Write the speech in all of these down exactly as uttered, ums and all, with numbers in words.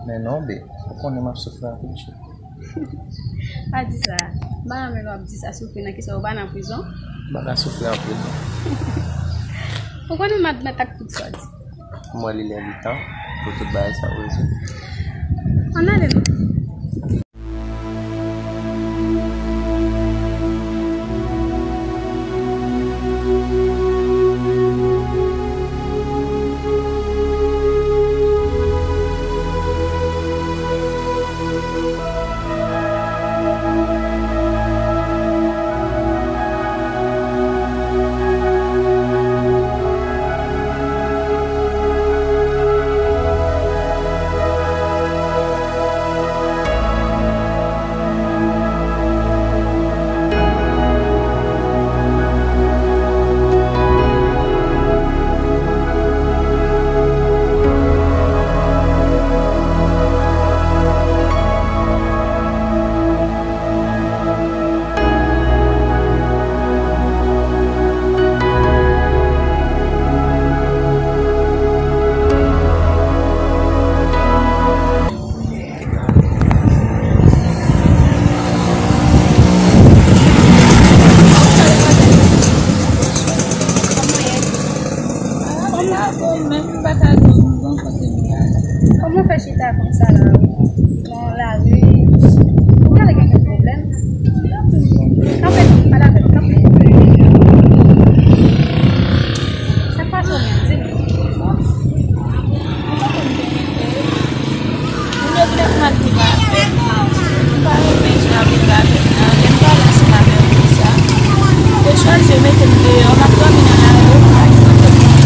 Men non, be, ou konnen m ap soufri anpil, cheri. Pa di sa. M pa renmen lè w ap di sa, soufri nan kisa, ou pa nan prizon? M pa ka soufri anpil. Ou konnen m admèt ak tout sa w di. M wè li lè li tan pou tout bagay sa yo rezoud. Ann ale non. Kòman w fè chita konsa la? Nan lari, ou genlè gen kèk pwoblèm? Kanpe non, pale avè m, kanpe. Sa k pase w menm, di m? Moun yo vle fè mal viv avè m. M pa renmen jan yo ap viv avè m nan. Lè m pale ansanm avè yo konsa, yo chwazi yo mete m deyò, m ap dòmi nan lari, yo pa gen kote pou mwen.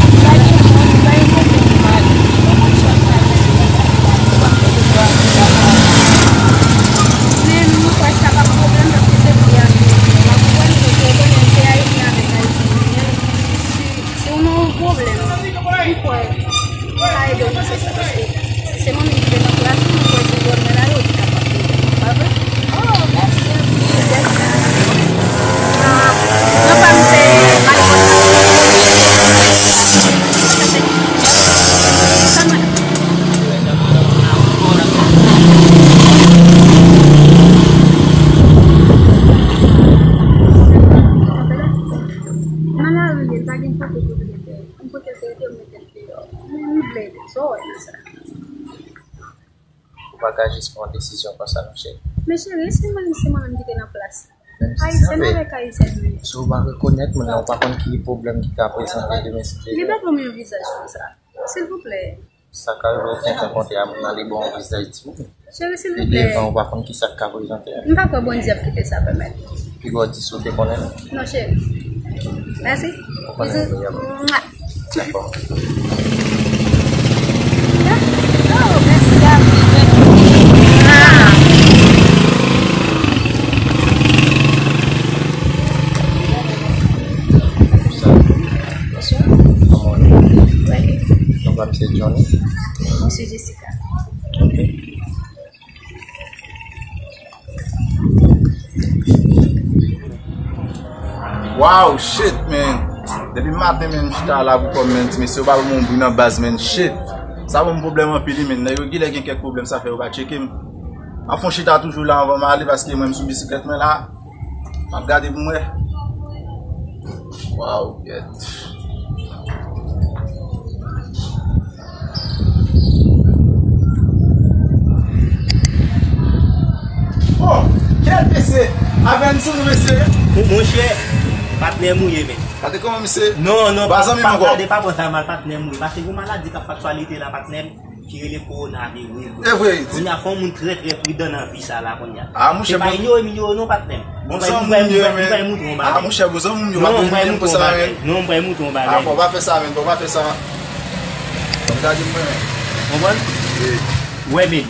M pa gen moun, m pa gen kote pou m ale. Konbyen chwa m pale? Ou pa kote pou ale. Men m kwè sa p ap pwoblèm, paske se pri a nou ye. W ap konprann, paske w konnen se Ayiti avèk Ayiti nou ye. Si, si w nan yon pwoblèm, m kwè m ka ede w nan sans sa, paske si se manmi ki te nan plas ou, m kwè si w wè m nan lari, ou te kapab ede m. Pa vre? Oh, mèsi anpil, mèsi anpil. Ah, non, pa m se Marie Paul. Nan lari, li pa gen kote pou l rete. Yon kote l te rete, yo mete l deyò. Men m vle ede. Sa w wè nan sa? Ou pa ka jis pran desizyon konsa non, cheri. Men cheri, e si mwen, se mwen menm ki te nan plas la? Menm si sa, Ayisyen men avèk Ayisyen nou ye. Si w pa rekonèt moun nan, ou pa konn ki pwoblèm ki ka prezante demen si Dye vle. Li pa pou m yon vizaj konsa. Silvouplè. Sa ka rive w fenk rankontre a moun nan, li ba w yon vizaj timoun. Cheri, silvouplè. Li devan ou, pa konn kisa k ka prezante a. M pa kwè Bondye ap kite sa pèmèt. Piga w di si w te konnen l. Non, cheri. Mèsi. Ou konnen l vrèman. Dakò. Oh, mèsi anpil, mèsi. Ah. Sa. Bonswa. Kòman w ye? Mwen byen. Non pa m se Johnny. Mwen se Jessica. Ok. Wow, shit, man. Depi maten, man, m chita la pou kò m, man, ti mesye, yo pa ban m yon bri nan baz, man, shit. Sa ban m pwoblèm anpil, wi, man. Nèg yo genlè gen kèk pwoblèm, sa fè yo pa tcheke m. M ap fè yon chita toujou la anvan m ale, paske mwen, m sou bisiklèt mwen la. M ap gade pou m wè. Wow, gyèt. Oh, kèl mesye! Avè n sou nou, mesye! Mon, monchè, patnè m ou ye, men. Gade kòman misye. Non, non, pa zanmi m ankò. Gade, pa pran sa mal, patnè m ou ye. Paske gon maladi k ap fè aktyalite la, patnè m, ki rele kowonaviris. E vre, wi. Kounye a, fò yon moun trè, trè pridan nan vi sa la, kounye a. Ah, monchè, se pa inyore m inyore non, patnè m. Bon, m pral, m pral, m pral, m pral moutre yon bagay. Ah, monchè, bon, zanmi m yo, pa bezwen moutre yon bagay. Non, m pral moutre yon bagay. Ah, fò pa fè sa, men, fò pa fè sa. Fò m gade mwen, men. Konprann? Wi. Wè, men.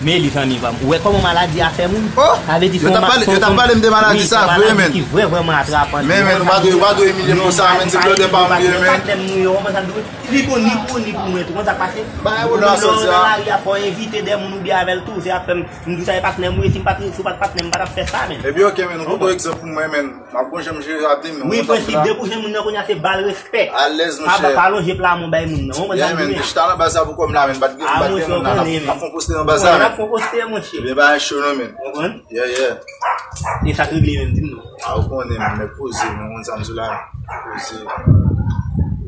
Men li zanmi pa m. Ou wè kòman maladi a fè moun? Oh! Sa vle di se yon ma-, se yon, se yon, wi, se yon maladi ki vrè, vrèman atrapan. Men, men, ou pa dwe, ou pa dwe imilye m konsa, men, se blòdè pa m li ye, men. Patnè m nou yo, ou konprann sa m di w? Li bon ni pou ou, ni pou mwen tou. Konn sa k pase? Bagay ou nan sòti a. Lè w nan lari a, fò w envite de moun ou byen avè l tou. Se ap fè m, m di w sa e patnè m ou ye, si m pa t, si w pa t patnè m, m pa t ap fè sa, men. Ebyen, oke, men, ou pote yon egzanp pou mwen, men. M ap gon jan m jere ap di m, wi, prensip, depi w jwenn moun nan kounye a se ba l respè. Alèz, monchè. Pa, pa lonje pla men w bay moun nan. Ou konprann sa m di w? Chita nan baz la pou kò m la, men, m pa t gen, m pa t gen moun la, n ap, n ap fè yon poste nan baz la, men. N ap fè yon poste, monchè. Ebyen, bagay cho non, men. Ou konprann? Yeah, yeah. E sa k regle menm, di m non. A, ou konnen, men, nèg poze, men, ou konn sa m di w la, men. Poze.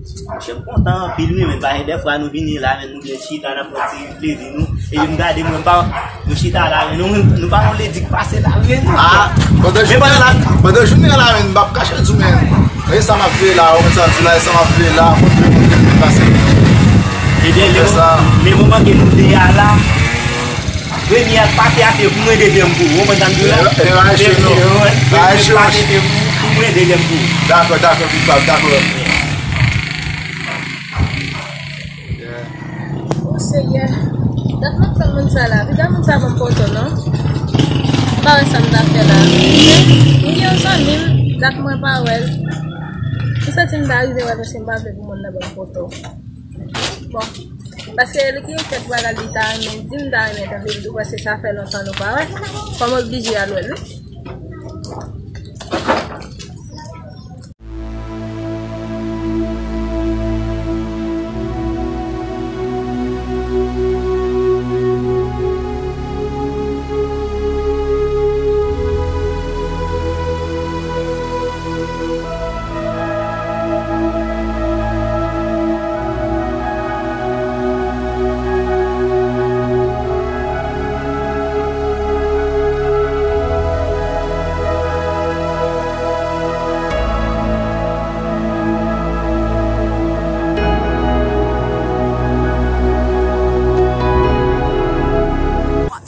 Monchè, m kontan anpil, wi, men, paske dèfwa nou vini la, men, nou byen chita, n ap pran ti plezi nou. Epi m gade mwen pa, nou chita la, men nou, nou pa yon ledi k pase la, men nou. Ah, pandan jounen, pandan jounen an la, men m p ap kache di w, men. E sa m ap veye la, ou konn sa m di w la, e sa m ap veye la, fò tout moun vin pase. Ebyen, le moman ke nou te a la, premye a k pase a se pou mwen, dezyèm pou ou. Ou konprann sa m di w la? Premye a k pase se pou, pou mwen, dezyèm pou ou. Dakò, dakò, Big Pap, dakò. O Senyè, dat m ap tann moun sa la. Piga moun sa ban m poto non. M pa wè sa m ta fè la. Men, m gen yon zanmi m, dat mwen pa wè l. M santi m ta rive wè l paske m pa vle pou moun nan ban m poto. Bon, paske li gen kèk bagay li ta renmen di m, ta renmen tande m tou, paske sa fè lontan nou pa wè. Fò m oblije al wè l, wi.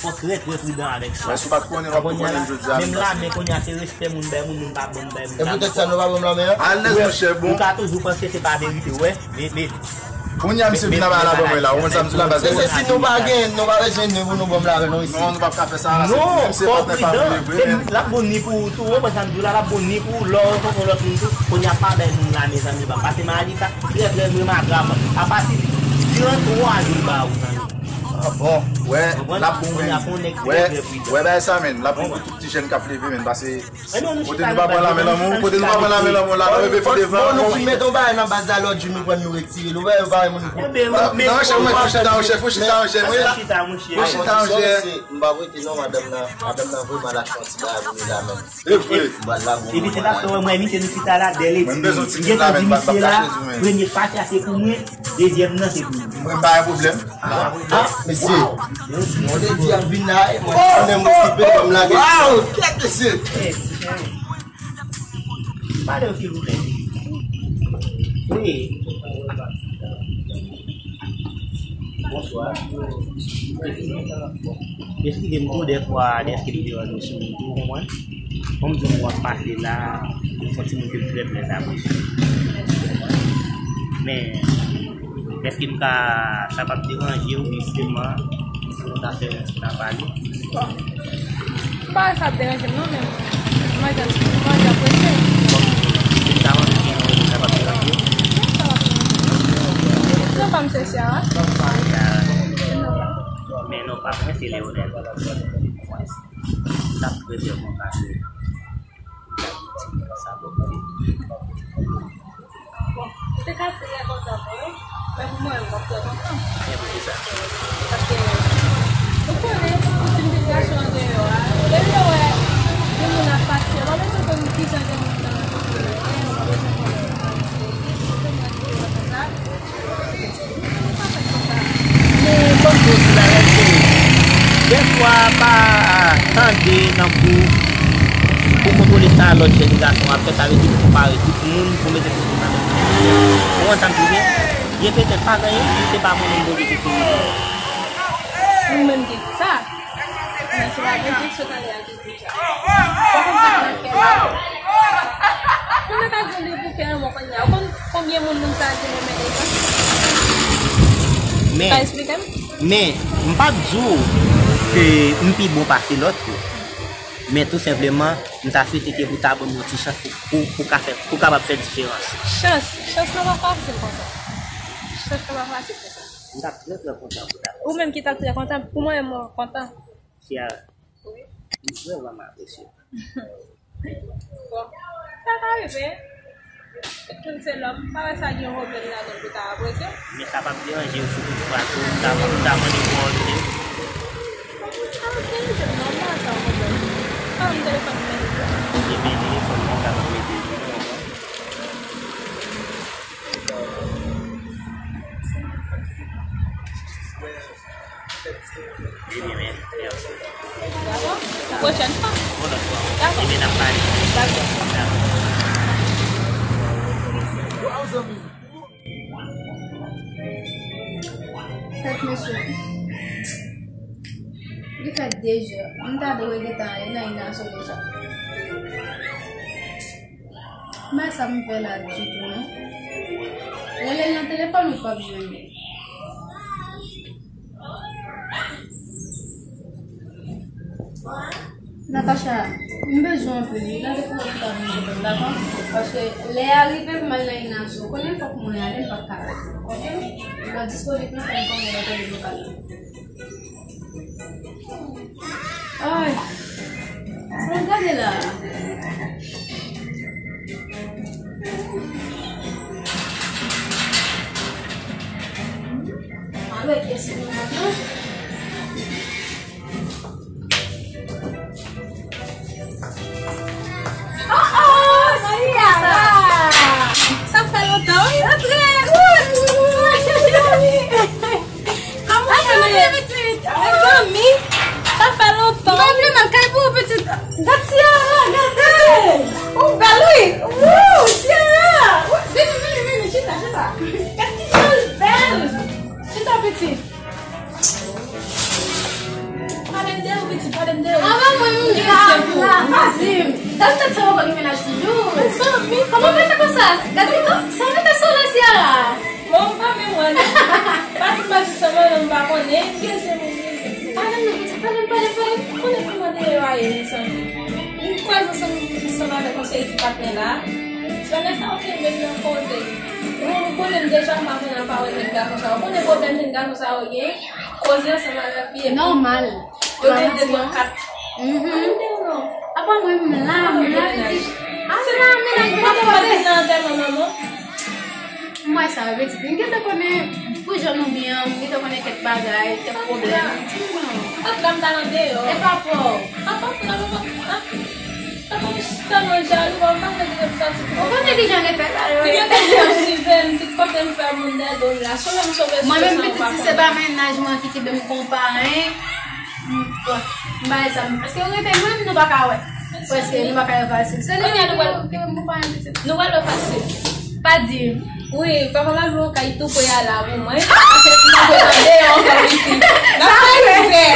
Fò trè, trè pridan avèk sa. Mwen, si w pa t konnen, w ap konnen jodi a, menm la, men kounye a se respè moun bay moun, moun pa ban m bay moun. E poutèt sa nou pa ban m lanmen an? Alèz, monchè, bon. Ou ka toujou panse se pa verite, w wè, men, men. Kounye a, misye vin anba la ban mwen la, ou konn sa m di w la, baz. Se, se si nou pa gen, nou pa bezwen nou pou nou ban m lanmen non isi. Non, nou p ap ka fè sa la, se, menm si patnè pa vle vre, men. L ap bon ni pou ou tou, ou konn sa m di w la, l ap bon ni pou ou, lè w rankontre lòt moun tou, kounye a pa bay moun la, mezanmi, ban m. Paske maladi sa, trè, trè vrèman atrapan. Apati di trant twa jou l ba ou, zanmi. Ah bon? Wè, l ap bon, men. Wè, wè, bagay sa, men. L ap bon pou tout ti jèn k ap leve, men. Paske kote nou pa pran lame lanmou, kote nou pa pran lame lanmou la, nou leve pi devan. Bon, nou fin mete yon bagay nan baz la, lòt jou nou pran, nou retire l. Ou wè, yo pa wè moun. Nan, monchè, mwen fò chita, monchè, fò chita, monchè, mwen la. Fò chita, monchè. M pa rete non, madanm nan, madanm nan vrèman lage yon ti bagay pou nou la menm. E vre. Epi se pa fè wè mwen, misye nou chita la, dèlè di. M gentan di misye la, premye pati a se pou mwen, dezyèm nan se pou ou. Mwen pa gen pwoblèm. Ah, mesye. Mwen te di ap vin la, e mwen konnen mwen sipe, ban m lage. Waw, kèt mesye. Pale w silvouplè. Wi. Bonswa. Eskize m tou dèfwa, dèske m deranje w sou moun tou, ou konprann? Kòm di w ap pase la, m santi moun ke m trè, trè apresye. Men, èske m ka, sa p ap deranje w, jisteman, pou nou ta fè yon ti ta pale? Bon. M pa wè sa ap deranje m non, men m ap janm, m ap janm prese. Bon. Sa mande gen yon rezon sa p ap deranje w? Non, sa p ap deranje m. Non, pa m se Ciara. Ciara. Men non, pa mwen, se Leonel. Mwen, m t ap prefere konn pase. Sa bon. Bon, ou te ka trè kontan pou mwen, men pou mwen, m p ap trè kontan. Men poukisa? Paske, ou konnen, koutim ti gason andeyò a, depi yo wè yon moun ap pase, yo pa bezwen konn kijan gen moun nan, yo pa bezwen konnen, yo pa bezwen konnen sa. Men, ban m di w ti bagay, cheri. Dèfwa, pa tande tankou pou kontwole sa lòt jèn gason ap fè, sa vle di pou konpare tout moun, pou mete tout moun nan menm kondisyon. Ou konprann sa m di w byen? Byen petèt pa gen anyen, se pa mwen menm move ki fini. Ou menm ki di sa. Men se pa byen ki sot ale a. Ou konn sa k nan kè l la. Ou mèt ap di li pou kè l mò kounye a. Ou konn konbyen moun moun sa a te renmen deja? Men, ka eksplike m? Men, m p ap di w, Ke m pi bon pase lòt yo. Men tou senpleman, m ta swete ke pou ta ban m yon ti chans pou, pou, pou ka fè, pou kapab fè diferans. Chans, chans lan pa fasil konsa. Chans lan pa fasil konsa. M t ap trè, trè kontan pou ta. Ou menm ki t ap trè kontan, pou mwen, mwen kontan. Kiara, wi, m vrèman apresye. Bon, sa ka rive. Tout moun se lòm, pa wè sa gen yon pwoblèm ladan pou ta apresye. Men sa p ap deranje w si toutfwa ke m ta, m ta mande kowòdone w. Sa pa deranje m, nòmal, sa yon pwoblèm. Ban m telefòn mwen. Ebyen, telefòn mwen, ou kapab mete li, ou konprann? Ebyen, men, mèsi. Dakò? Yon pwochèn fwa. Yon lòt fwa. Dakò. Ebyen, n ap pale. Dakò. Dakò. Tèt mesye. Li fè de zè. M ta dwe gentan ale nan Inaso deja. Men sa m fè la ditou, non. Rele l nan telefòn ou p ap jwenn li. Natacha, m bezwen w anpil wi. Gade pou wè si w ka vin kote m, dakò? Paske lè a rive pou m al nan Inaso, ou konnen fòk mwen ale, m p ap ka rete. Oke? Lè w disponib, m fè m konnen lè w konnen lokal la. Ay, sa w gade la? Avèk kès mwen nan. Oh, oh, Ciara! Sa fè lontan, wi. Antre! Kòman w ye, pitit? Mezanmi, sa fè lontan. Mwen vle nan kay pou ou, pitit. Gad Ciara, gade! Ou bèl, wi. Wou, Ciara! Vini, vini, vini, chita, chita. Gad ki jan l bèl. Chita, pitit. Pale m de ou, pitit, pale m de ou. Avan mwen m la, la, pa di m. Gad tèt sa yo konn gen laj toujou. Mezanmi, kòman w fè fè konsa? Gad li, oh, sa mete sou la Ciara. Bon, m pa menm wè non. Pa di m pa di sa, mwen menm m pa konnen. Gen se moun. Pale m non, pitit, pale m, pale m, pale m. Ou konnen kòman de yo a ye, mezanmi. M kwè ansanm, ansanm avèk yon seri ti patnè la. Vanessa, ok, men nan koze. Bon, ou konnen m deja m pa konn al pawòl jèn gason sa yo. Ou konnen pwoblèm jèn gason sa yo gen? Koze ansanm avèk fi epi nòmal. Yo gen de twa kat. Mhm. Apa mwen m la, m la, pitit. A, se la, mennaj mwen pa pale nan antèman manman. M wè sa, pitit. M gentan konnen pou jan nou byen, m gentan konnen kèk bagay, kèk pwoblèm. Di m non. Ak dam ta nan deyò. E pa pa w. Apa, apa, apa, apa. Papa m tèlman jalou, papa m pa fè di sa ti. Ou konnen kijan l fè sa yo. Li gentan di ap swiv m, ti kote m fè moun dèyè do m la. Sove m, sove m. Mwen menm pitit, si se pa mennaj mwen ki kenbe m konpa, en. M, bon, m bay sa, paske ou rete mwen, nou pa ka wè. Prèske, nou pa ka wè fasil. Se li menm ki, ki m konpa, en, pitit. Nou pral wè fasil. Pa di. Wi, papa m ap lwe yon kay tou pre a la pou mwen. Paske m pa kontan deyò ankò isi. N ap fè.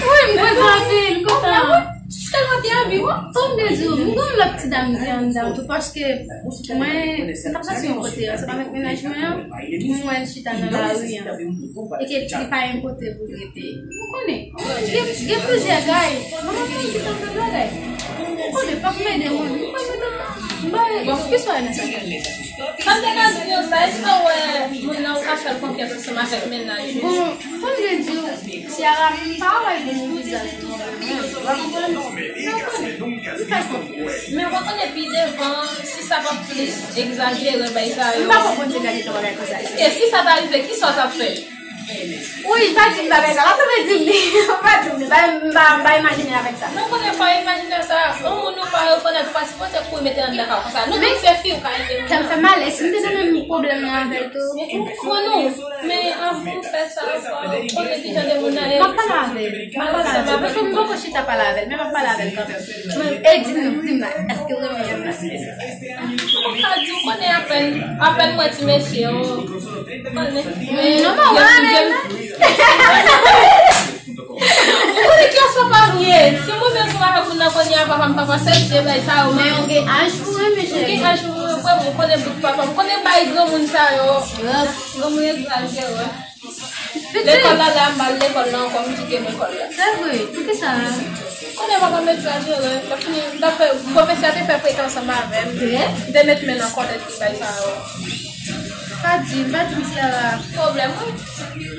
Wi, m kontan anpil, m kontan. Sèlman te anvi, wi. Kòm m te di w, m gon lòt ti dam ki anndan tou, paske mwen, m t ap soti yon kote, ansanm avèk mennaj mwen an, m wè l chita nan lari an. E ke li pa gen kote pou l rete. Ou konnen, gen, gen plizyè gay. Mwen pa konn ki tankou bagay. Ou konnen, fòk m ede moun. Ou konnen, m bay, bon, ki swa nan sa. Sa m te ka di w sa, èske w wè moun nan ou ka fè l konfyans ansanm avèk mennaj ou? Bon, kòm m te di w, Ciara, m pa wè gen yon vizaj konsa. Ou konprann? Mwen konnen. M fè l konfyans. Men w pa konnen pi devan, si sa p ap plis egzajere, bay sa yo. M pa konprann se gade yon bagay konsa. E si sa ta rive, kisa w t ap fè? Wi, pa di m bagay sa. L ap toujou di m li. Pa di m li. M pa, m pa, m pa imajine avèk sa. Non, konnen pa imajine sa. Yon moun ou pa rekonèt, ou pa sipoze kouri mete nan dèka konsa. Nou menm se fi ou ka ede moun nan. Kè m fè mal, e si m te gen menm pwoblèm nan avè l tou? Ou konn ou, men anvan w fè sa, fò w konnen kijan de moun nan ye. M ap pale avè l. M ap pale avè l. Paske m poko chita pale avè l, men m ap pale avè l kanmenm. E di m non, di m non, èske w renmen nèg la? Ou ka di w konnen apèn, apèn mwen ti mesye, oh. Ou konnen. Non, non, mwen renmen l. Ou konnen kiyès papa m ye? Si mwen menm ansanm avèk moun nan kounye a, papa m pa pase l, se bay sa yo. Men ou gen aj pou renmen, cheri. Ou gen aj pou renmen, ou konnen bout papa m, ou konnen bay granmoun sa yo. Granmoun egzajere. Lekòl la la, m pa al lekòl la ankò, m kite lekòl la. Se vre, poukisa? Konnen papa m te jere, lè fini, m t ap fè, pwofesè a te fè freke ansanm avè m. M te met men nan kòlèt li bay sa yo. Pa di, pa di m Tiara. Pwoblèm, wi.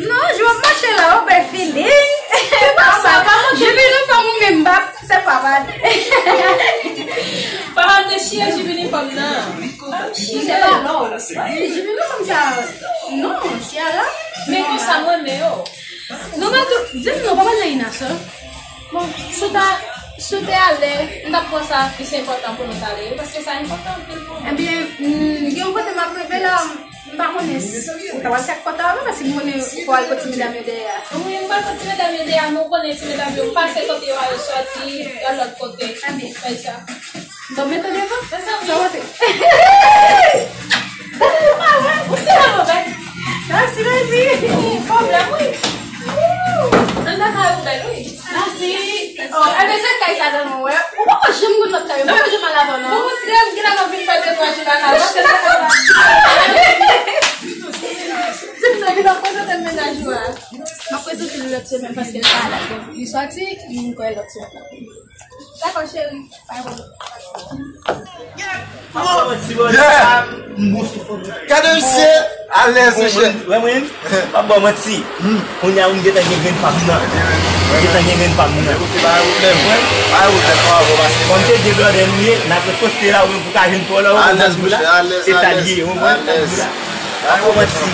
Non, jan w ap mache la, ou bay feeling. Se pa sa, pa montre. Jimmy, nou fanm ou menm, m pa, se pa, pa. Papa m te chire Jimmy fanm nan. Chire. Se pa non. Wi, Jimmy fanm sa. Non, Tiara. Men konsa mwen renmen yo. Non, pa tou, di m non, pa pale nan Ina sa. Bon, si w ta, si w te ale, m t ap pran sa plis enpòtan pou nou t ale, wi, paske sa enpòtan anpil pou mwen. Ebyen, mm, gen yon kote m ap rive la, m pa konnen si ou ta pral chak kote avè m, paske m konnen fò w al kot ti medam yo dèyè a. Wi, m pral kot ti medam yo dèyè a, men w konnen ti medam yo pase kote yo a, yo sòti, yo al lòt kote. Ebyen. Fè sa. Bon, men tande bon. Sa w panse? Ou se la move. Mèsi, mèsi. Pwoblèm, wi. Ann nan kay ou bèl, wi. Mèsi. Oh, enben se kay sa sèlman, wè. Ou poko janm konn lòt kay yo. Ou poko janm al avè w, non. Ou montre m ki la nan vin fè de twa jou la kay ou. Se sa ki nan prezante m mennaj ou a. M ap prezante l lòt semèn paske l pa la. Li sòti, m kwè lòt semèn. Dakò, cheri. Pa gen pwoblèm. Yeah! Gade misye, alèz, mesye. Wè mwen, pa ba w manti. Kounye a, ou gentan gen grenn pa m nan. Gentan gen grenn pa m nan. Fò m te di blòdè nou ye, n ap ret poste la, ou menm pou ka jwenn twò lò, ou konn sa m di la. Se sa l ye, ou konprann sa m di la. Pa fò manti.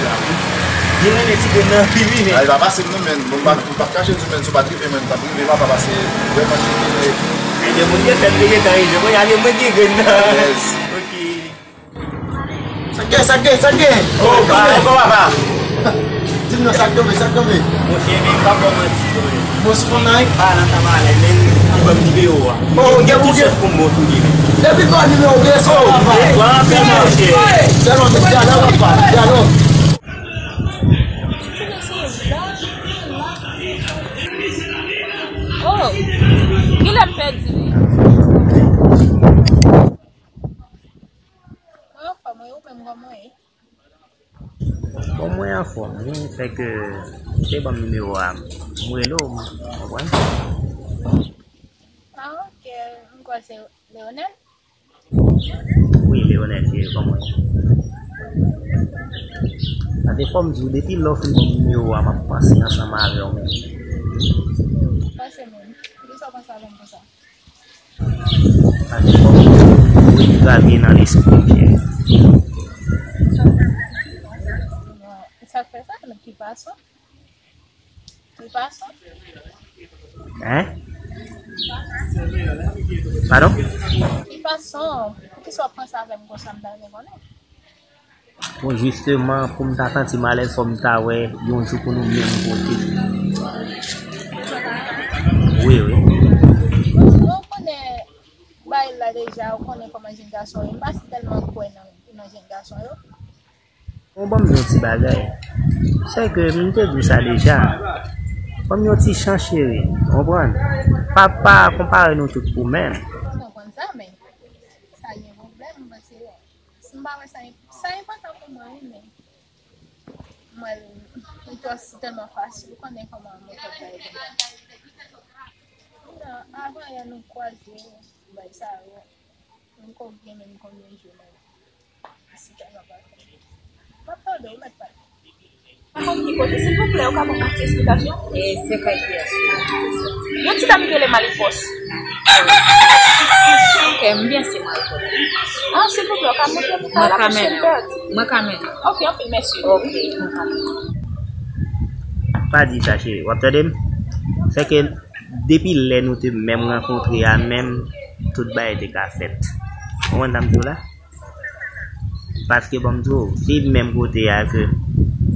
Li renmen ti grenn nan anpil, wi, men. Ay, pa pase m non, men. Bon, m pa, m pa kache di, men, si w pa t rive, men, m t ap rive, papa, pase vrèman cheke. Gen moun ki fè m te gentan rive, kounye a gen moun ki grenn nan. Alèz. Ok. Sa k gen, sa k gen, sa k gen? Oh, ba, ankò, papa. Di m non, sa k tonbe, sa k tonbe? Monchè, men pa fò manti, wi. Bon, sou fon nan, wi. Pa nan sa malè, men li ban m nimewo a. Oh, gen pou gen. Chans pou m bon tou li. Depi kò nimewo gen sou. Oh, mèsi anpil, monchè. Dyalòg, dyalòg, dyalòg. Oh, kilè m pèdi li? Mwen anfòm, wi, ou menm kòman w ye? Bon, mwen anfòm, wi, fèk ou te ban m nimewo a, m rele w, m konprann. Ah, ok, m kwè se Leonel. Wi, Leonel, se kòman w ye? Sa te fò m di w, depi lè w fin ban m nimewo a, m ap panse ansanm avè w menm. Panse menm. Poukisa w panse avè m konsa? Sa te fò m di w, ou ret gravye nan lespri m, cheri. Sa k fè sa? Nan ki fason? Ki fason? Hein? Padon? Ki fason? Poukisa w ap panse avè m konsa, m ta renmen konnen? Bon, jisteman, pou m ta santi m alèz, fò m ta wè yon jou pou nou menm kote. Wi, wi. Ou konnen bagay la deja, ou konnen kòman jèn gason yo. M pa si tèlman kwè nan, nan jèn gason yo. Bon, ban m di yon ti bagay. Se ke m te di w sa deja. Ban m yon ti chans, cheri. Ou konprann? Pa, pa konpare nou tout pou menm. M konprann sa, men sa gen pwoblèm, m panse, si m pa wè sa, sa enpòtan pou mwen, wi, men mwen, m twò si tèlman fasil, ou konnen kòman mwen fè bagay pou mwen. Non, avan yè nou kwaze, bagay sa yo. M ko gen menm konbyen jou menm. Si ta nan pa fè. M ap tande w, mèt pale. Pa konn ki kote, silvouplè, ou ka ban mwen ti esplikasyon? E se kay kiyès? Yon ti dam ki rele Malipòs. Ok, m byen si Malipòs. Ah, silvouplè, ou ka montre m kay la, paske m pèdi. Mwen ka mennen w. Ok, anpil mèsi. Ok, mwen ka mennen w. Pa di sa, cheri. W ap tande m? Se ke depi lè nou te menm rankontre a menm, tout bagay te ka fèt. Ou konprann sa m di w la? Paske ban m di w, se menm kote a ke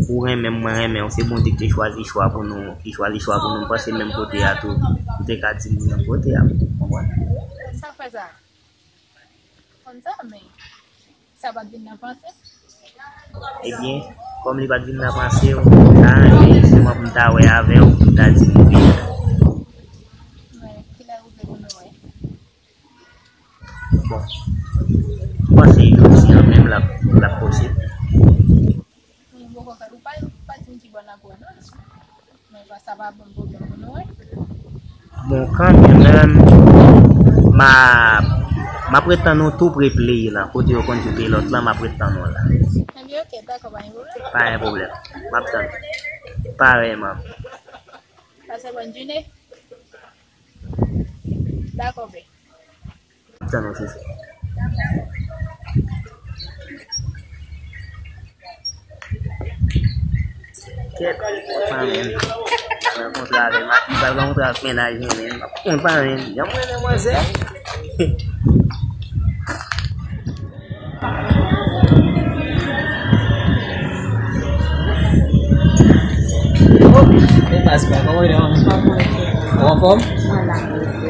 ou renmen m, mwen renmen w, se Bondye ki te chwazi chwa pou nou, ki chwazi chwa pou nou, m panse menm kote a tou, ou te ka di m menm kote a, ou konprann? Sa fè sa? Konn sa, men sa pa t vin nan panse. Ebyen, kòm li pa t vin nan panse w, m ta renmen jisteman pou m ta wè avè w, pou m ta di nou wi. Men, kilè ou vle pou nou wè? Bon, m panse jodi a menm l ap, l ap posib. Mwen poko fè, ou pa, ou pa di m ki bò n ap wè non. Sa va ban m pwoblèm pou nou, wi. Bon, kanmenm, m a, m ap ret tann ou tou pre play lan, kote yo konn koupe lòt lan, m ap ret tann ou la. Ebyen, oke, dakò, pa gen pwoblèm. Pa gen pwoblèm. M ap tann. Parèyman. Pase bòn jounen. Dakò, bè. Tann ou sesi. Kèt, mwen pa menm. Mwen kontre avè m, li pral kontre avèk mennaj mwen menm. Mwen pa menm. Jan mwen renmen manzè. Oh, e baz pa, kòman w ye, manmi? Ou anfòm? Mwen la.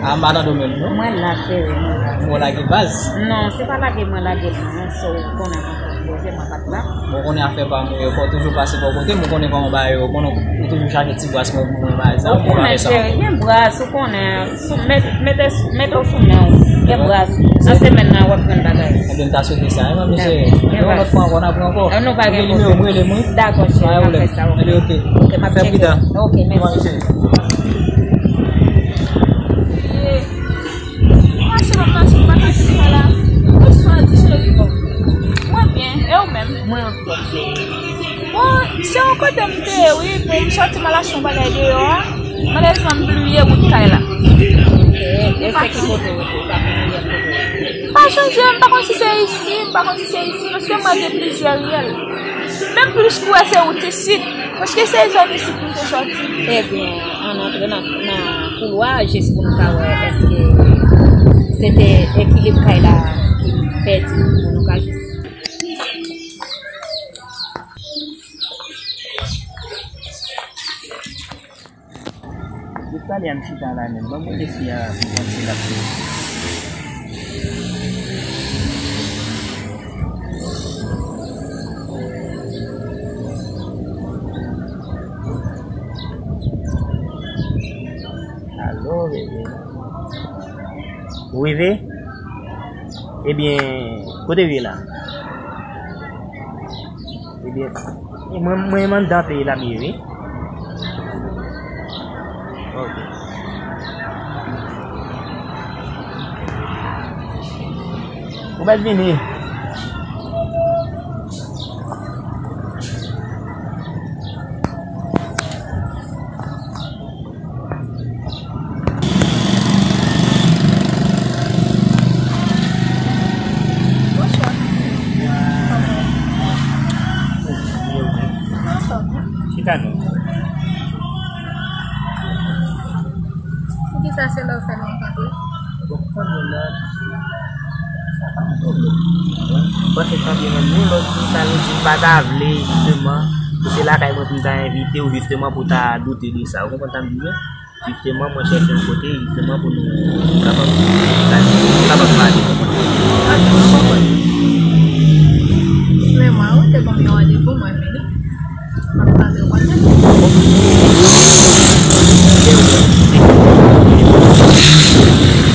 A, m pa tande w menm, non? Mwen la, cheri, mwen la. Bon, lage baz? Non, se pa lage mwen lage non, so, ou konnen mwen konpoze, mwen pa t la. Bon, konnen afè pa mwen yo, fò w toujou pase bò kote m, ou konnen kòman bagay yo, konnen ou toujou chache ti bras mwen pou mwen bagay sa, ou konnen afè sa. Cheri, gen bras, ou konnen, sou, met, mete, mete w sou men w, gen bras. Nan semèn nan, w ap jwenn bagay. Ebyen, m ta swete sa, wi, manmi cheri. Yon lòt fwa ankò, n ap wè ankò. Nou pa gen pwoblèm. Nimewo m, rele m, wi. Dakò, cheri, m ap fè sa, oke. Ebyen, oke. Oke, m ap tcheke. Oke, mèsi. Mwen mache, mwen mache, mwen mache, mwen la. Bonswa, ti cheri. Mwen byen, e ou menm? Mwen anfòm, cheri. Bon, se yon kote m te ye, wi. Bon, m sòti, m al achte yon bagay deyò a. Malerezman, m bliye wout kay la. E se ki kote ou te? M pa chonje, m pa konn si se isi, m pa konn si se isi, paske m mande plizyè riyèl. Men m plis kwè se wout isit, paske se zòn isit m te sòti. Ebyen, ann antre nan, nan koulwa a jis pou nou ka wè èske se te ekilib kay la ki pèdi pou nou ka jis. Depi talè a m chita la menm, ban m rele fi a pou m konn si l ap vini. Alo, bebe. Ou rive? Ebyen, kote w ye la? Ebyen, e mwen, mwen menm anndan peyi la m ye, wi. Ok. Ou mèt vini. Bonswa. Kòman? Anfòm. Chita non. Poukisa se la w fè nou rankontre? Bon, konnen la, sa pa yon pwoblèm. Bon, m panse tanpri menm yon lòt jou, sa vle di m pa ta vle, jisteman, pou se lakay mwen pou m ta envite w, jisteman, pou ta doute de sa. Ou konprann sa m di w? Jisteman, mwen chèche yon kote, jisteman, pou nou kapab, kapab pale. Ou konprann? Mwen, ou te ban m yon randevou, mwen vini. M ap tande w konn.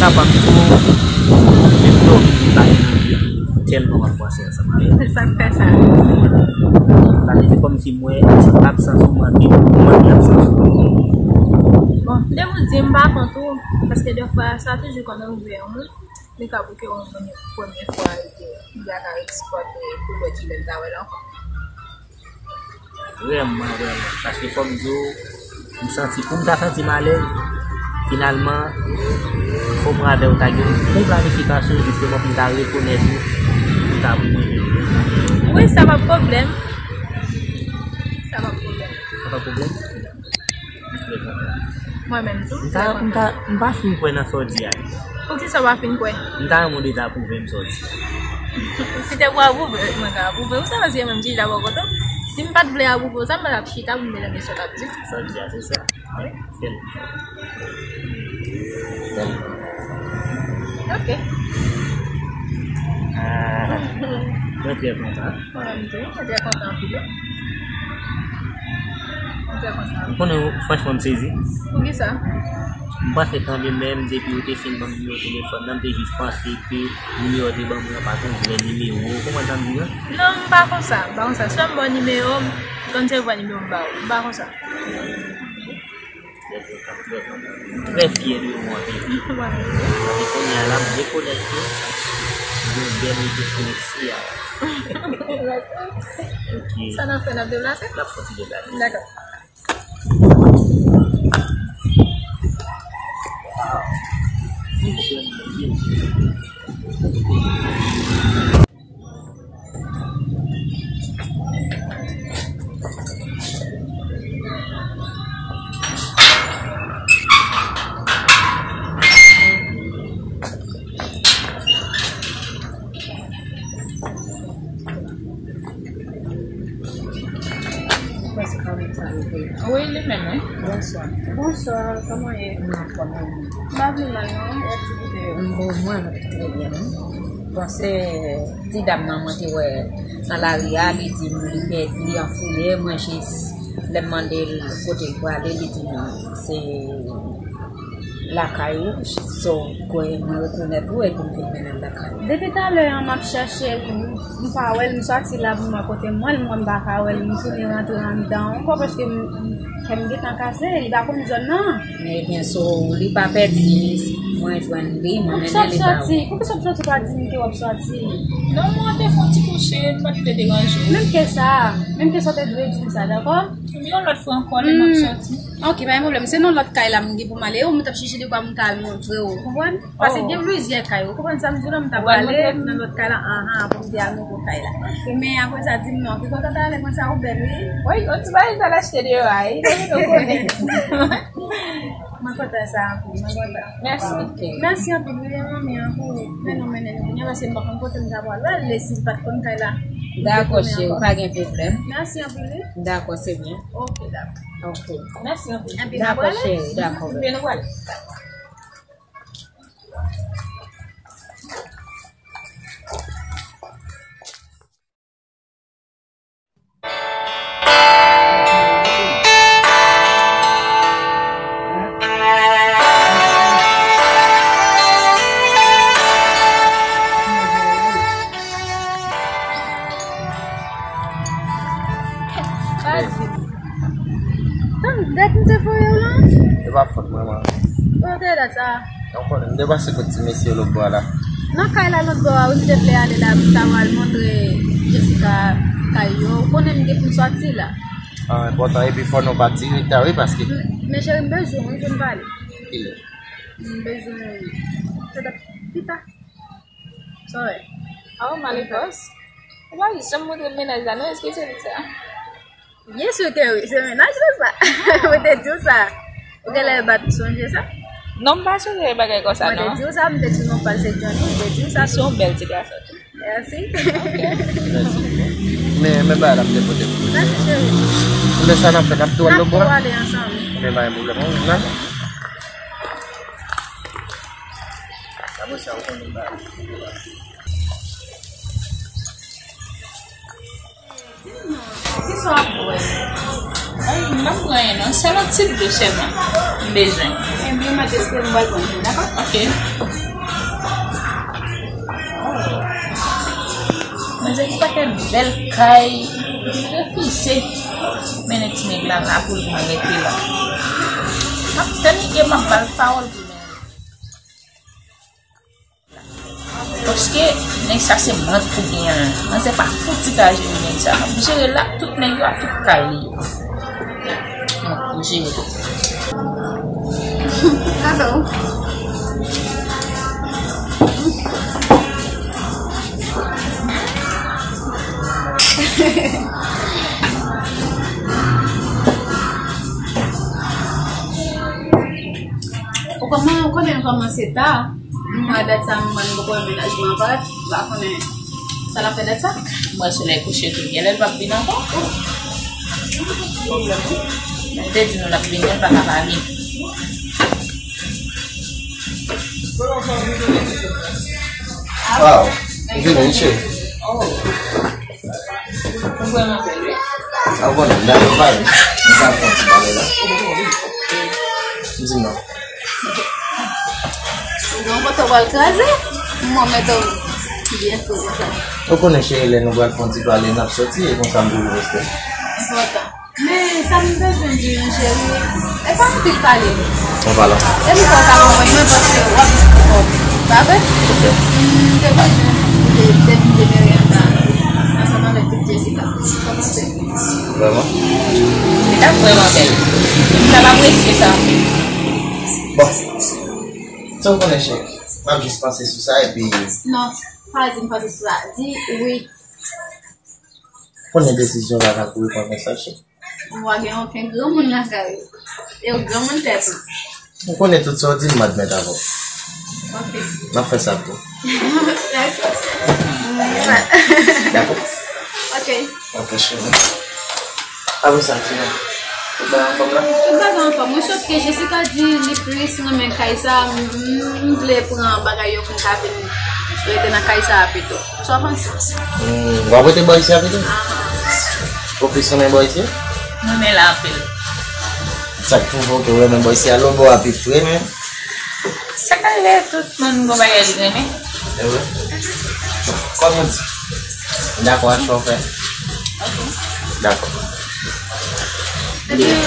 Kapab tou, menm lè w vin pa gen anvi, tèlman w ap panse ansanm avè m. Se sa k fè sa. Sa vle di kòmsi mwen, absans ou manke, ou manke absans ou. Bon, depi w di m pa kont ou, paske defwa, sa toujou konn rive yon moun, li ka bouke yon moun premye fwa, epi li pa ka resipòte pou lòt jou lè l ta wè l ankò. Vrèman, vrèman. Paske fò m di w, m santi, pou m ta santi m alèz, finalman, fò mwen avè w ta gen yon bon planifikasyon, jisteman, pou m ta rekonèt ou, pou m ta pou mwen menm. Wi, sa pa pwoblèm. Sa pa pwoblèm. Sa pa pwoblèm? Mwen menm tou. M ta, m ta, m pa fin kwè nan sa w di a. Poukisa w pa fin kwè? M ta renmen w te ta apwouve m sa w di. Si te pou apwouve, mwen ka apwouve w sa, paske menm chita bò kote w. Si m pa t vle apwouve w sa, m pa t ap chita pou m te tande sa w t ap di. Sa w di a, se sa. Wi. Fè l. Fè l. Ok. Ah, mwen trè kontan. Mwen menm tou, mwen trè kontan anpil, wi. Mwen trè kontan. Ou konnen, franchman, m sezi. Poukisa? M panse kanmenm, menm depi ou te fin ban m nimewo telefòn nan, m te jis panse ke nimewo w te ban mwen an pa t yon vrè nimewo. Ou konprann sa m di a? Non, m pa konsa, m pa konsa. Swa m ba w nimewo m, konn se vrè nimewo m ba w. M pa konsa. Trè fyè de ou, baby. Paske kounye a la, m dekonekte. M gen yon bèl ide pou mesye a. Ok. Sa n ap fè, n ap deplase? N ap fè yon ti deplase. Dakò. Wi, li menm, wi. Bonswa. Bonswa, kòman ye? M anfòm, wi. M pa vle mal, non, wè ti videyo. M bon, mwen, trè byen, non. Bon, se ti dam nan mwen te wè nan lari a, li di m li pè-, li anfouye, mwen jis, lè m mande l kote l prale, li di m se lakay ou, so, kwè mwen rekonèt ou epi m vin mennen l lakay ou. Depi talè an, m ap chèche l, m pa wè l, m sòti la pou m wè kote m wè l, mwen m pa ka wè l, m tounen rantre anndan ankò paske m, kè m gentan kase, li pa konn zòn nan. Ebyen, so, li pa pèdi, mwen jwenn li, mwen mennen li ba ou. Poukisa w sòti? Poukisa w sòti pa di m ke w ap sòti? Non, mwen te fè yon ti kouche, m pa t vle deranje w. Menm ke sa, menm ke sa w te dwe di m sa, dakò? Yon lòt fwa ankò, lè m ap sòti. Ok, pa gen pwoblèm. Se nan lòt kay la m gen pou m ale. Ou, m t ap chèche de kwa m ka al montre w, ou konprann? Paske gen plizyè kay, ou konprann sa m di w la, m t ap pale nan lòt kay la, anhan, pou m te al montre w kay la. Men apre sa, di m non. Ki kontan talè, konsa ou bèl, wi. Wi, yon ti bagay m t al achte deyò a, wi. Mwen kontan sa anpil, mwen kontan. Mèsi. Ok. Mèsi anpil, wi, manmi an, pou mennen w mennen nou kounye a, paske m pa konn kote m ta pral wè l, si l pa t konn kay la. Dakò, cheri, pa gen pwoblèm. Mèsi anpil, wi. Dakò, se byen. Ok, dakò. Ok. Mèsi anpil. Epi, dakò, cheri, dakò. Epi, nou pral. Tann, dat m te voye w lan? E pa fòt mwen, man. Kote dat sa? Donk, m te pase kot ti mesye lòt bò a la. Nan kay la lòt bò a, wi, m te vle ale la, m ta pral montre Jessica kay yo. Ou konnen m gen pou m sòti la. Ah, enpòtan, epi fò nou pati ret la, wi, paske. Men cheri, m bezwen w, wi, pou n pale. Kilè? M bezwen w. Petèt pita. Sorry. Oh, Malikos. Ou pa janm montre m mennaj la, non? Èske se li sa? Byen si ke wi, se mennaj ou sa. Mwen te di w sa. Ou genlè pa t sonje sa? Non, m pa sonje bagay konsa, non. Mwen te di w sa, m te di w non pa l se Johnny, m te di w sa. Li se yon bèl ti gason tou. Mèsi. Ok. Mèsi. Men, men bagay la m te pote pou ou. Mèsi, cheri. Men sa n ap fè, n ap tou al lòt bò a? N ap tou ale ansanm. Men pa gen pwoblèm, non, la. Apre sa, ou konnen bagay. Kisa w ap bwè? Ay, m p ap bwè anyen non. Sèl yon ti dlo sèlman m bezwen. Ebyen, m ap espere m pral pran yon, dakò? Ok. Mwen se ki pakèt bèl kay, m refize mennen ti nèg la la pou l vin rete la. M ap tann li e m ap ba l pawòl pou l mennen. Paske nèg sa se mwen k pou genyen l. Mwen se pa fouti ka jere nèg sa. M ap jere l ak tout nèg yo, ak tout kay li yo. Mwen k pou jere. Alo. Ou kòman, ou konnen m kòmanse ta. M wè dat sa, m wè m poko wè mennaj mwen ankò, m pa konnen sa l ap fè dat sa. M wè solèy kouche tou, genlè l p ap vin ankò. Pwoblèm wi. M te di nou l ap vini, l pa ka pa vin. Wow, vini, cheri. Oh. Ou vrèman bèl, wi. A, ou konnen, m dakò, m pale. M pral fè yon ti pale la. Di non. Ou gen yon kote w pral kraze? Mwen mete w byen fre konsa. Ou konnen, cheri, lè nou pral fè yon ti pale, n ap sòti, e konsa m toujou rèste. Enpòtan. Men, sa m bezwen di nou, cheri, e pa anpil pale. An palan. Epi sa w ka ban mwen, mwen panse w ap jis pran kòb. Pa vre? Ok. M te bezwen de, de, de Miranda ansanm avèk tout Jessica. Sa w panse? Vrèman? Li t ap vrèman bèl. M t ap apresye sa anpil. Bon. Sa w konnen, cheri. M ap jis panse sou sa, epi non, pa di m panse sou sa. Di wi. Konnen desizyon la ka kouri konsa, cheri. Ou pa gen okenn granmoun lakay ou. E ou granmoun tèt ou. M konnen tout sa w di m, m admèt avè w. Ok. M ap fè sa pou ou. Mèsi. Dakò? Ok. Ok, cheri. Apre sa, ti nan. Tout bagay anfòm la? Tout bagay anfòm. Mwen sòt ke Jessica di li plis renmen kay sa, m, m, m vle pran bagay yo pou m ka vin rete nan kay sa a pito. Sa w panse? Hmm, w ap rete bò isi a pito? Ou plis renmen bò isi a? Mwen renmen la anpil. Sa k pwouve w ke w renmen bò isi a? Lòtbò a pi fre, men. Sa ka rive, tout moun gon bagay li renmen. E vre? Kòm ou di. Dakò ak sa w fè? Ok. Dakò. Ebyen,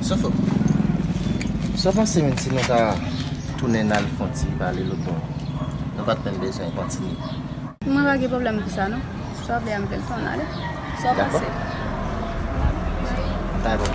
Sofo, sa w panse menm si nou ta tounen n al fè yon ti pale lòtbò? Nou pa t menm bezwen kontinye. Mwen pa gen pwoblèm pou sa non. Sa w vle a m vle l tou, n ale. Sa w panse? Dakò.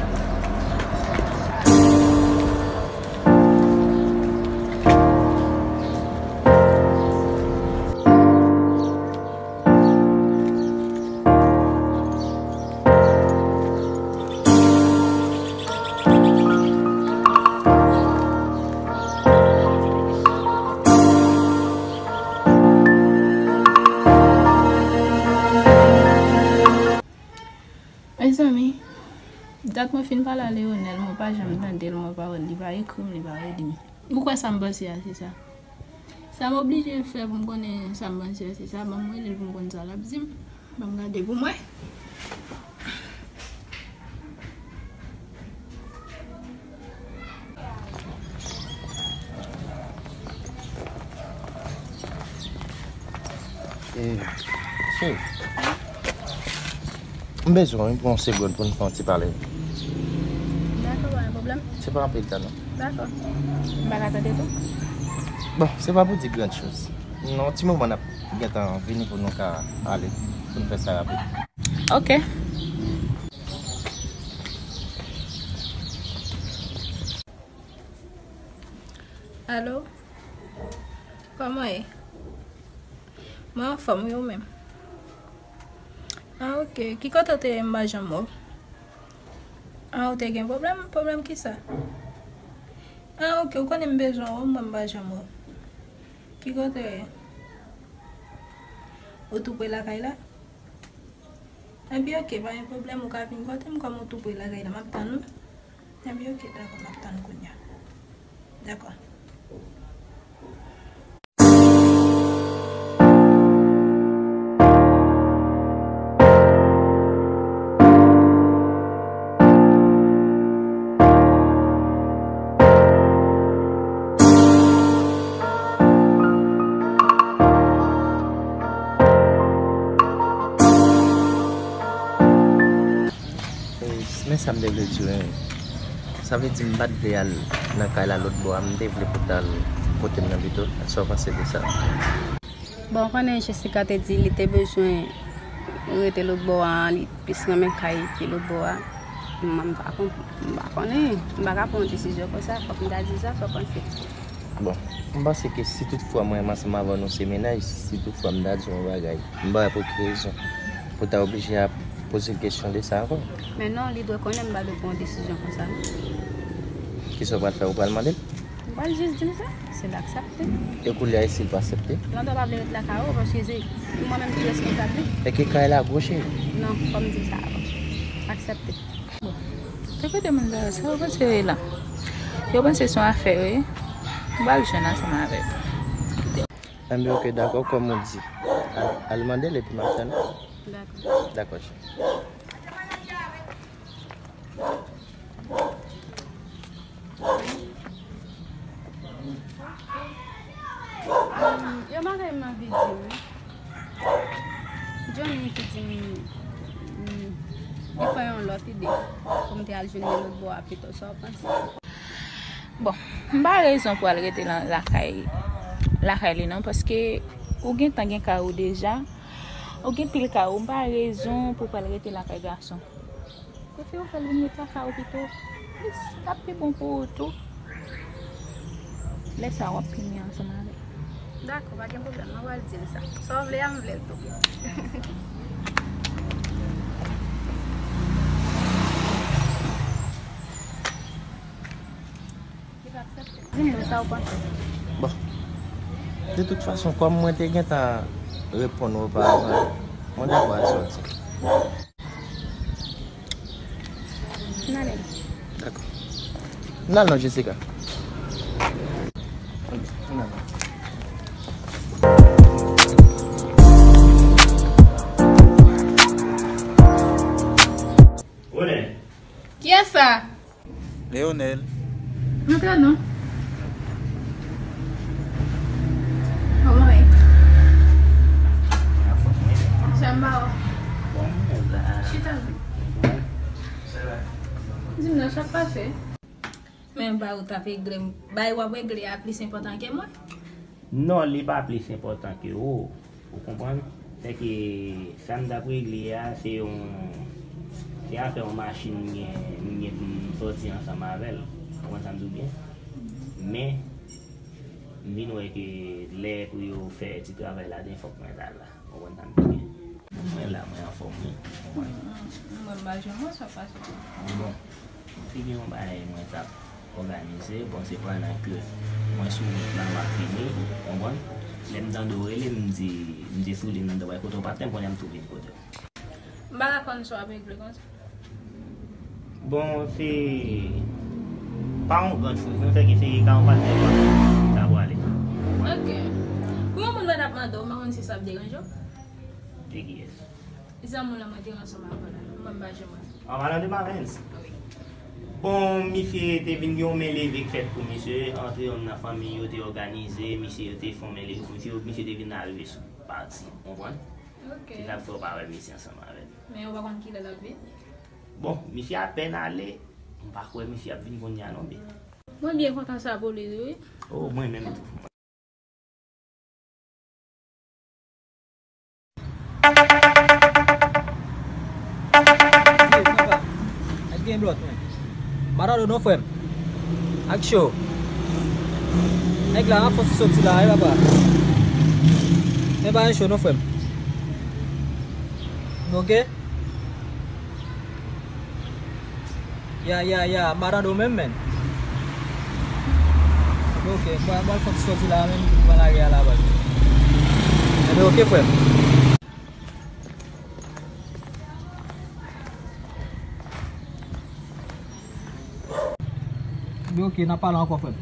Mezanmi, dat mwen fin pale a Leonel, mwen pa janm tande l, mwen pa wè l, li pa ekri m, li pa redi m. Ou kwè sa m panse a se sa? Sa m oblije fè pou m konnen sa m panse a se sa, ban m rele l pou m konn sa l ap di m. Ban m gade pou m wè. Eh, cheri, m bezwen w wi pou yon segonn pou n fè yon ti pale. Dakò, pa gen pwoblèm. Se pa anpil tan non. Dakò. M pa ka tande tou. Bon, se pa pou di gran choz. Nan yon ti moman n ap gentan vini pou nou ka ale, pou n fè sa rapid. Ok. Alo? Kòman w ye? Mwen anfòm wi, ou menm? Ah, ok. Ki kote w te ye m pa janm wè w? Ah, ou te gen pwoblèm? Pwoblèm kisa? Ah, ok. Ou konnen m bezwen wè w, mwen m pa janm wè w. Ki kote w ye? Ou tou pre lakay la? Enben, ok, pa gen pwoblèm, ou ka vin kote m, kòm ou tou pre lakay la, m ap tann ou. Enben, ok, dakò, m ap tann kounya. Dakò. E, men sa m te vle di w, sa vle di m pa t vle al nan kay la lòt bò a, m te vle pou t al kote m nan pito. Sa w panse de sa? Bon, ou konnen Jessica te di li te bezwen rete lòt bò a, li plis renmen kay ki lòt bò a. Mwen, m pa konn, m pa konnen, m pa ka pran yon desizyon konsa, fòk m ta di sa, sa w panse? Bon, m panse ke si tout fwa mwen menm ansanm avè w nou se mennaj, si tout fwa m ta di w yon bagay, m pa wè pou ki rezon pou w ta oblije ap poze l kesyon de sa ankò. Men non, li dwe konnen m pa dwe pran yon desizyon konsa non. Kisa w pral fè? Ou pral mande l? M pral jis di l sa, si l aksepte. E kounye a, e si l pa aksepte? Lanto pa vle ret lakay ou, paske se mwen menm ki responsab li. E ke kay la gwo, cheri? Non, fò m di l sa avan. Aksepte. Bon. Te kote moun sa yo, sa yo panse yo ye la? Yo panse se yon afè yo ye. M pral jwenn ansanm avè l. Enben, ok, dakò, kòm ou di. Al, al mande l epi m ap tann ou. Dakò. Dakò, cheri. Yo bagay m anvi di w wi. Johnny ki di m, mm, li pran yon lòt ide. Pou m te al jwenn li lòt bò a pito, sa w panse? Bon, m pa rezon pou al rete nan lakay, lakay li non, paske ou gentan gen kay ou deja, ou gen pil kay ou, m pa rezon pou pral rete lakay gason. Prefere w fè l vin ret lakay ou pito. Plis, l ap pi bon pou ou tou. Lè sa a, w ap pini ansanm avè l. Dakò, pa gen pwoblèm. Mwen pral di l sa. Sa w vle a, m vle l tou. Li pa aksepte. Di m non, sa w panse? Bon, de tout fason, kòm mwen te gentan reponn ou oparavan, mwen dakò al sòti. N ale. Dakò. N al non, Jessica. N al non. Ronel. Kiyès sa? Leonel. Antre non. Kòman w ye? Anfòm wi. Sa m ba w. Bon, mwen la. Chita non. Di m non, sa k pase? Men ba ou t ap regle m. Bay w ap regle a plis enpòtan ke mwen? Non, li pa plis enpòtan ke ou. Ou konprann? Sèke sa m t ap regle a, se yon, se afè yon machin m gen, m gen pou m sòti ansanm avè l. Ou konprann sa m di w byen? Men, m vin wè ke lè pou yo fè ti travay ladan, fòk mwen ta la. Ou konprann sa m di w byen? Mwen la, mwen anfòm wi. Ou konprann? Mwen m pa janm wè sa pase. Bon. Se gen yon bagay mwen t ap òganize, bon, se pandan ke mwen sou wout la, m ap vini, ou konprann? Lè m tande w rele m, m di, m di sou liy nan dway kote w pa t, m konnen m tou vin kote w. M pa ka konn sa w ap regle konsa. Bon, se pa yon gran choz, non, sèke se ka yon patnè pa m, sa pwale. Ok. Pou yon moun pa t ap mande w, m pa konn si sa ap deranje w. De kiyès? Zanmi w la mwen te ansanm avè w la, mwen m pa janm wè. An palan de Mavens? Wi. Bon, misye te vin gen yon men leve k fèt pou misye, antre yonn nan fanmi yo te òganize, misye yo te fè yon men leve pou misye, misye te vin arive sou pati, ou konprann? Ok. Se sa k fè w pa wè misye ansanm avè l. Men ou pa konn kilè l ap vini? Bon, misye apèn ale, m pa kwè misye ap vin kounye a non, men. Mwen byen kontan sa pou li tou, wi. Oh, mwen menm tou. Hey, papa, ak gen blòt, mwen. Matado non, frè m. Ak cho. Nèg la, an fòs soti la, wi, papa. Men pa gen cho non, frè m. Ok? Ya, ya, ya, Matado menm, men. Enben, ok, mwen, mwen fòk soti la, menm, mwen lage a la baz. Enben, ok, frè m. Enben, ok, n ap pale ankò, frè m.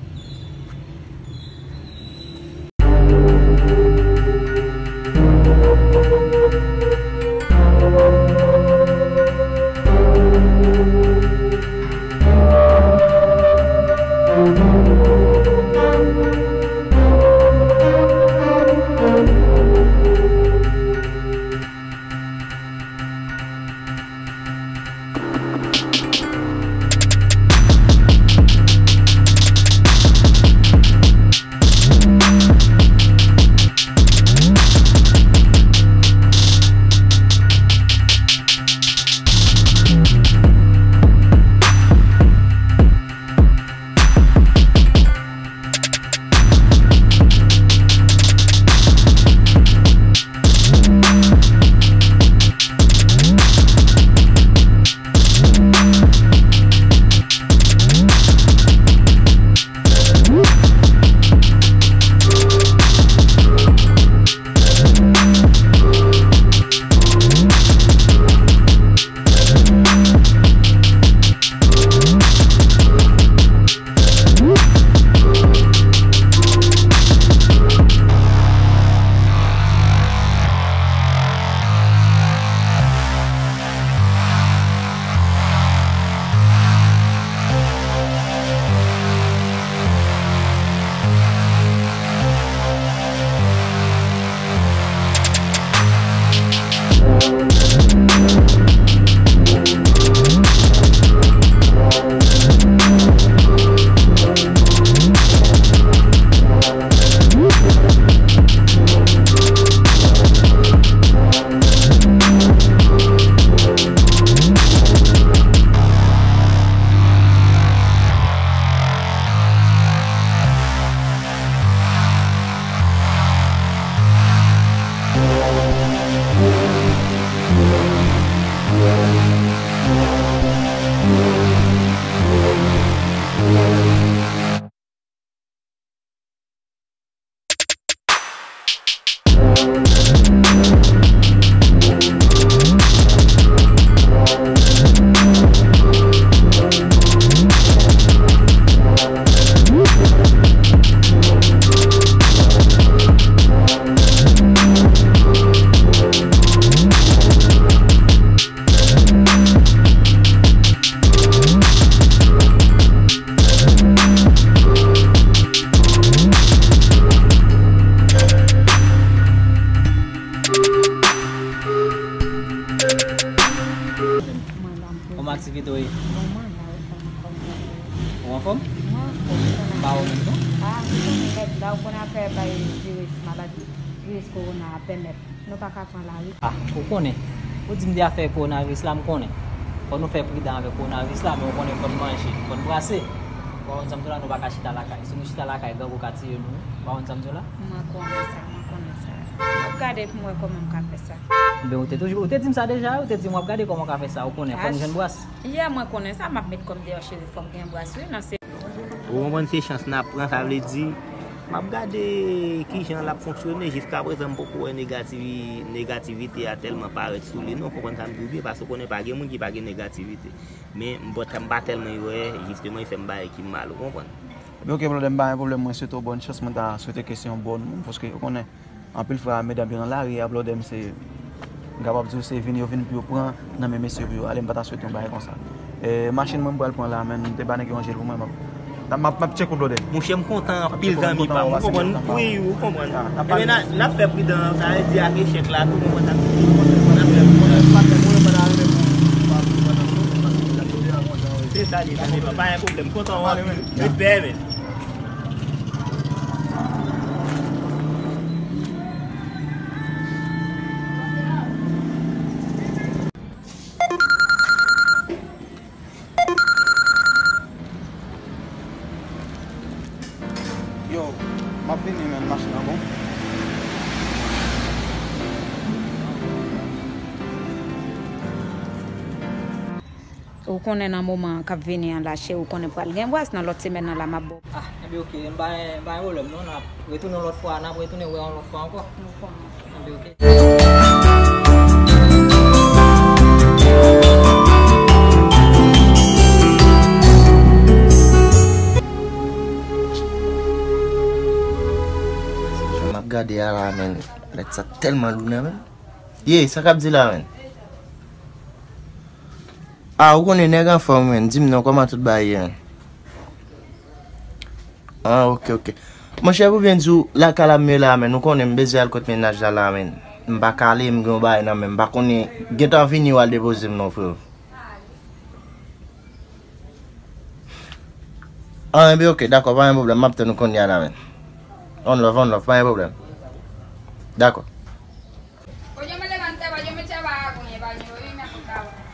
Ou anfòm? Mwen anfòm. M pa wè w menm non. Ah, ou konnen nèg la, ou konnen afè bay viris maladi, viris kowona a pèmèt nou pa ka pran lari. Ah, ou konnen. Ou di m de afè kowonaviris la, m konnen. Fò nou fè pridan avèk kowonaviris la, men ou konnen fò n manje, fò n brase. Ou pa konn sa m di w la, nou pa ka chita lakay. Si nou chita lakay, grangou ka tiye nou. Ou pa konn sa m di w la? Mwen konnen sa, mwen konnen sa. M ap gade pou m wè kòman m ka fè sa. Ben, ou te toujou, ou te di m sa deja, ou te di m w ap gade kòman w ka fè sa, ou konnen, fò n jwenn bras. Yè, mwen konnen sa, m ap met kò m deyò, cheri, fò m gen bras, wi, nan se. Ou konprann, se chans n ap pran, sa vle di, m ap gade kijan l ap fonksyone, jiskaprezan m poko wè negativi-, negativite a tèlman parèt sou li, non, konprann sa m di w byen, paske ou konnen pa gen moun ki pa gen negativite. Men, m pa, m pa tèlman wè, jisteman, li fè m bagay ki mal, ou konprann? Men ok, blòdè, m pa gen pwoblèm, mwen swete w bòn chans, mwen ta swete ke se yon bòn moun, paske ou konnen, anpil fwa, medam yo nan lari a, blòdè, m se, m kapab di w se vin yo vin pou yo pran nan men mesye pou yo ale, m pa ta swete yon bagay konsa. E, machin mwen m pral pran la, men m te ba nèg yo ranje l pou mwen, m ap, m ap, m ap tcheke w, blòdè. Monchè, m kontan anpil zanmi pa m, ou konprann? Wi, ou konprann. Ebyen, n a, n ap fè pridan, sa vle di ak echèk la tou, ou konprann, n ap fè pridan. Se sa li, zanmi pa m, pa gen pwoblèm, kontan w anpil. Respè, men. Yo, m ap vini, men, machin nan bon. Ou konnen nan moman k ap vini an la, cheri, ou konnen pral gen bras nan lòt semèn nan la, m ap ba w. Ah, enben ok, m pa gen, m pa gen pwoblèm non, n ap retounen yon lòt fwa, n ap retounen wè yon lòt fwa ankò. Enben ok. M ap gade a la, men, lèt sa tèlman lou nan men m. Ye, sa k ap di la, men? Ah, ou konnen nèg anfòm, men. Di m non, kòman tout bagay ye, men? Ah, ok, ok. Monchè, pou byen di w, lakay la m ye la, men. Ou konnen m bezwen al kot mennaj la, la, men. M pa ka ale, m gen yon bagay nan men m. M pa konnen, gentan vini w al depoze m non, freo. Ah, enben, ok, dakò, pa gen pwoblèm. M ap tann ou kounye a la, men. One love, one love, pa gen pwoblèm. Dakò. Oye, me levantaba, yo me echaba agua en el baño, y me acostaba.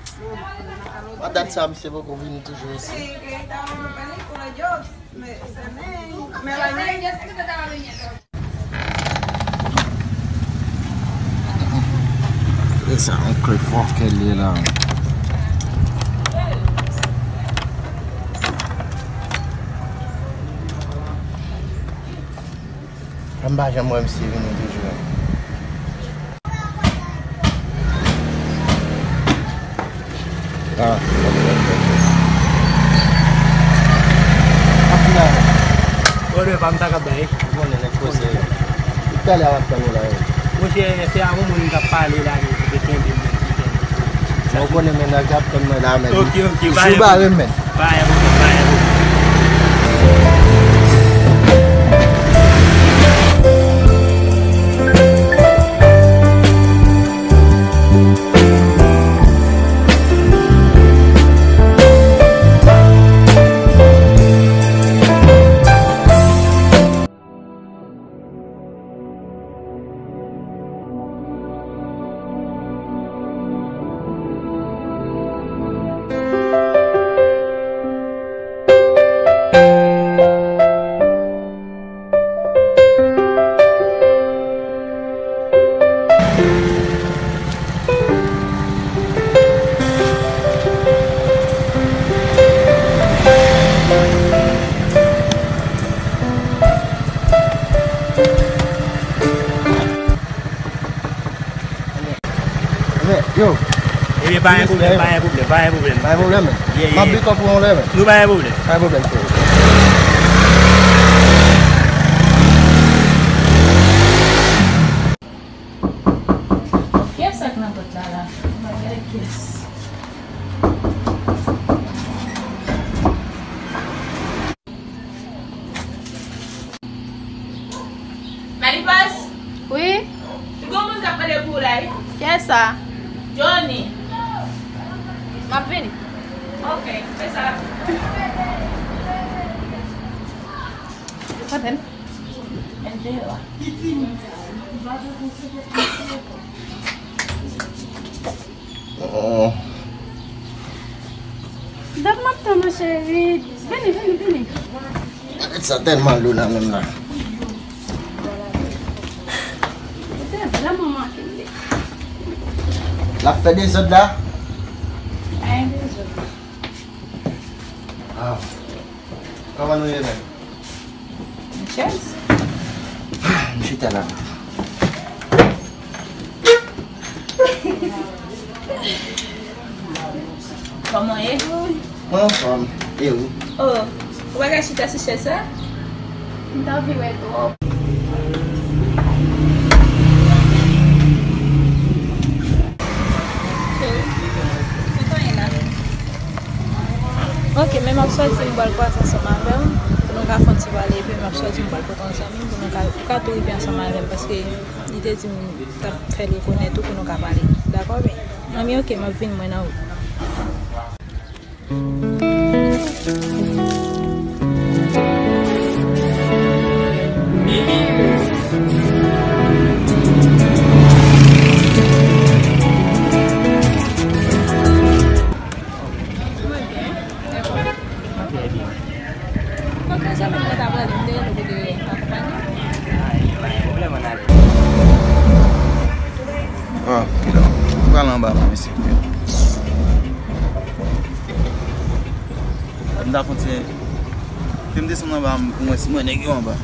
A dat sa, misye poko vini toujou isi. Sí, que estábamos en película, yo, me, cené, me bañé. E sa, yon klefò ke l ye la. M pa janm wè misye vini toujou. Ah, ok, ok, ok. Ap vin la. Ode pa m ta ka bay. Ou konnen nèg koze. Talè a w ap tann ou la, wi. Monchè, se avè w moun k ap pale la, men ki te kenbe m, ki kenbe m. Ou konnen mennaj ap tann mwen la, men. Ok, ok, jou bare, men. Pa gen pwoblèm, pa gen pwoblèm. Yo. Ebyen, pa gen pwoblèm, pa gen pwoblèm, pa gen pwoblèm. Pa gen pwoblèm, men. Yeah, yeah. M ap big up ou yon lè, men. Nou pa gen pwoblèm. Pa gen pwoblèm, frè. Kiyès sa k nan pòt la, la? Mwen gade kiyès. Manipòs? Wi? Gon moun k ap mande pou ou la, wi. Kiyès sa? Johnny. M ap vini. Ok. Kote l? L deyò a. Oh. Dat m ap tann ou, cheri. Vini, vini, vini. Gade sa, tèlman lou nan men m la. Ou te vrèman manke m, li. L ap fè dezòd la? Ay, dezòd. Ah. Kòman nou ye menm? Chèz. M chita la. Kòman w ye? Mwen anfòm. E ou? Oh, ou pa ka chita sou chèz sa? M t anvi wè twòp. Cheri, ou kontan ye la? Ok, men m ap sòti, m pral pase ansanm avè w, pou nou ka fè yon ti pale, epi m ap sòti, m pral pote yon zanmi m, pou nou ka, ou ka tou rive ansanm avè m, paske li te di m t ap fè l rekonèt ou, pou nou ka pale. Dakò, men? Anben, ok, m ap vin, mwen nan wout. Mwen byen. Mwen trè byen. Kòk zanmi mwen ta prale, m te rele w pou te akonpanye m. Ay, pa gen pwoblèm, ann ale. Ah, kidonk, m pral anba, mwen, mesye. M ta fon ti, te m desann anba pou mwen si mwen nèg yo anba.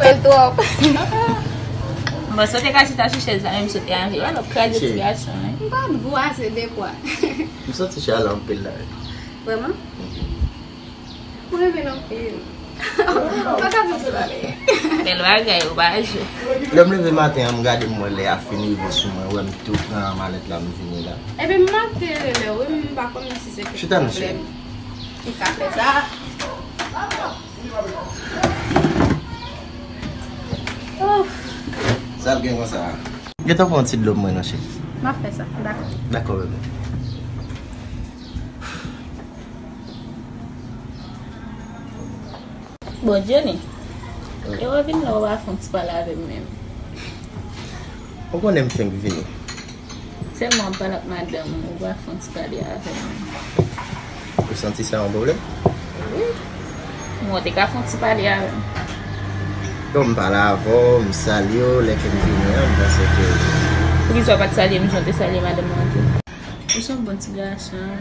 Bèl twòp. Bon, si w te ka chita sou chèz la, menm si w te anvi, wè, l ap kraze ti gason, wi. M pa t gou ase de fwa. M santi chalè anpil la. Vrèman? Mwen renmen l anpil. Ou pa ka fè m pale. Bèl bagay, ou pa jwe. Lè m leve maten an, m gade m wè lè a fin rive sou mwen, wè m tou pran malèt la, m vini la. Ebyen, m ap te rele w, wi, m pa konnen si se kèk pwoblèm ki ka fè sa. Ouf. Sa ap gen konsa a? Gentan pran yon ti dlo pou mwen non, cheri. M ap fè sa, dakò. Dakò, bebe. Bon, Johnny, e w vin la, w pa fè yon ti pale avè m menm. Ou konnen m fenk vini. Sèlman w ap pale ak madanm ou, ou pa fè yon ti pale avè m menm. Ou santi sa yon pwoblèm? Wi. Mwen, w te ka fè yon ti pale avè m. Bon, m pale avè w, m salye w, lè ke m vini an, m panse ke... Poukisa w pa t salye m jan w te salye madanm ou an tou? Ou se yon bon ti gason.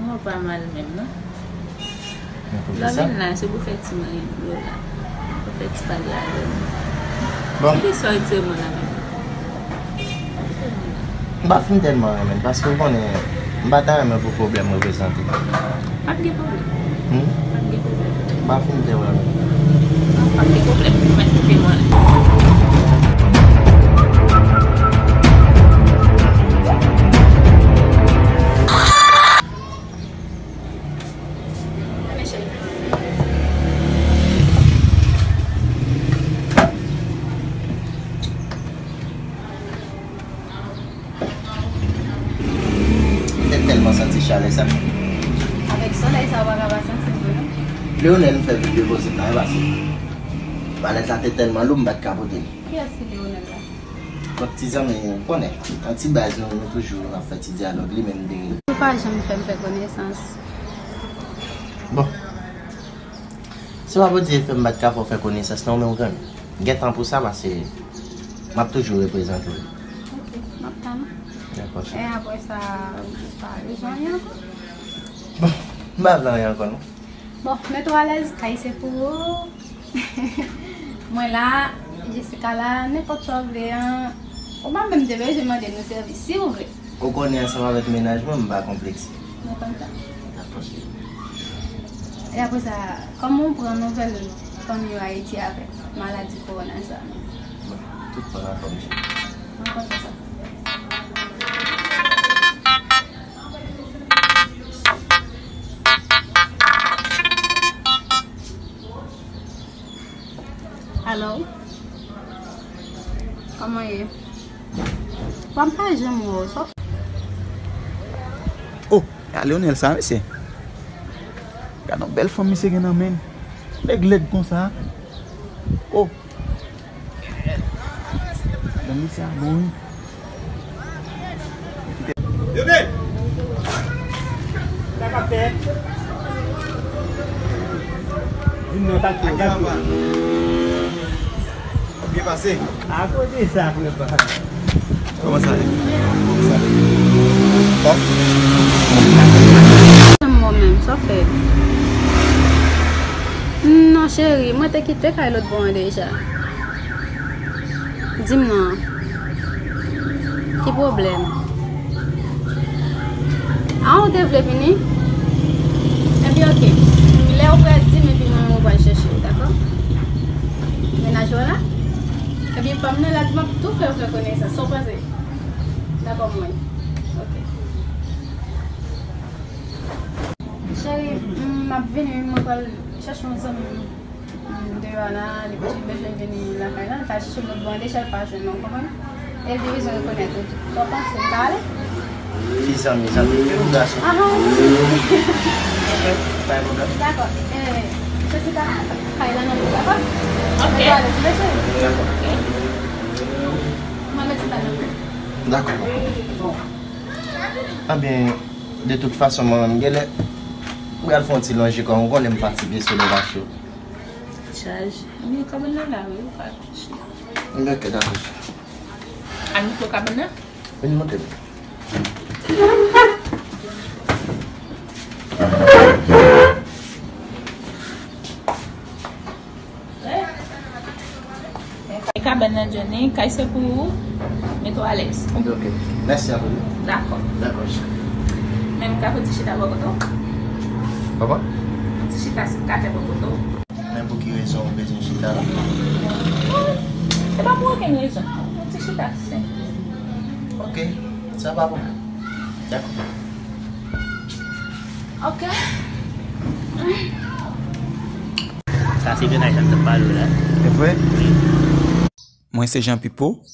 Mwen pa mal menm, non. Lè w vin la, se pou fè ti mari dlo la. Pou fè ti pale avè m. Bon. Poukisa w retire men w nan men m? M pa fin tèlman renmen l, paske w konnen, m pa ta renmen pou pwoblèm reprezante. Pa t gen pwoblèm. Hmm? Pa t gen pwoblèm. M pa fin te renmen l. Pa t gen pwoblèm, m mèt kite mwen. M te tèlman santi chalè sa. Avèk solèy sa, ou pa ka pa santi l vre, non? Leonel, m fè vin depoze m nan, e pase. Malèt la te tèlman lou, m pa t ka pote l. Kiyès ki Leonel la? Yon ti zanmi, ou konnen, yon ti baz nou, nou toujou ap fè ti dyalòg, li menm te rele. Ou pa janm fè m fè konesans. Bon. Se pa pou di fè m pa t ka fè w fè konesans non, men ou grann. Gen tan pou sa, paske m ap toujou reprezante w. Ok, m ap tann ou. Dakò, cheri. E apre sa, ou pa bezwen anyen ankò? Bon, m pa vle anyen ankò, non. Bon, mete w alèz, kay se pou ou. Mwen la, Jessica la, nenpòt sa w vle an. Ou pa menm te bezwen mande nou sèvis, si w vle. Ou konnen ansanm avèk mennaj mwen, m pa konplekse. Mwen konn sa. Dakò, cheri. E apre sa, kòman w pran nouvèl fanmi w Ayiti avèk maladi kowona sa? Bon, tout moun anfòm, cheri. Mwen konn sa. M ap tann ou. Alo? Kòman ye? Bon, m pa janm wè w, sa. Oh, a Leonel sa, mesye. Gad yon bèl fanm misye gen nan men l. Nèg lèd konsa. Oh. Madanm misye a bon, wi. Leonel! Sa k ap fèt? Vin nan, sa k ap fèt? Byen pase. A kote sa, frè pa? Kòman sa ye? Kòman sa ye? Fò? Mwen menm, sa w fè? Non, cheri, mwen te kite kay lòt bò an deja. Di m non. Ki pwoblèm? A, ou te vle vini? Enben, oke. Lè ou prè, di m, epi mwen, mwen pral chèche w, dakò? Mennaj ou la? Ebyen, pa m nan la, m ap tou fè w fè konesans. Sa w panse? Dakò, mwen. Oke. Cheri, m ap vini, wi, mwen pral chèche yon zanmi m, m, deyò a la, li pa t bezwen vini lakay la, l t al chèche m lòt bò an deja, l pa jwenn mwen, w konprann? E l te bezwen rekonèt ou tou. Sa w panse, m ka ale? Ki zanmi, zanmi fi ou gason? Ahan, zanmi fi. Ok, pa gen pwoblèm. Dakò. E, Jessica, kay la nan men w, dakò? Ok. Mwen pral ale, ti mesye. Dakò. Ok. Mwen met ti bal nan men w. Dakò. Bon. Ebyen, de tout fason, mwen menm, genlè, m pral fè yon ti lonje kò m, ou konnen m fatige, solèy la cho. Chaj. Ebyen, kabann nan la, wi, ou ka kouche. Ok, dakò. Ann monte kabann nan? Vin monte. E kabann nan, Johnny, kay se pou ou, mete w alèz. Ok, ok. Mèsi anpil. Dakò. Dakò. Men m ka fè ti chita bò kote w? Kòman? Ti chita, si m ka fè bò kote w. Men pou ki rezon ou bezwen chita la? Se pa pou okenn rezon. Yon ti chita senp. Ok, sa pa pwoblèm. Dakò. Ok. Sa se mennaj la m t ap pale w la. E vre? Wi. Mwen se Jean Pipo.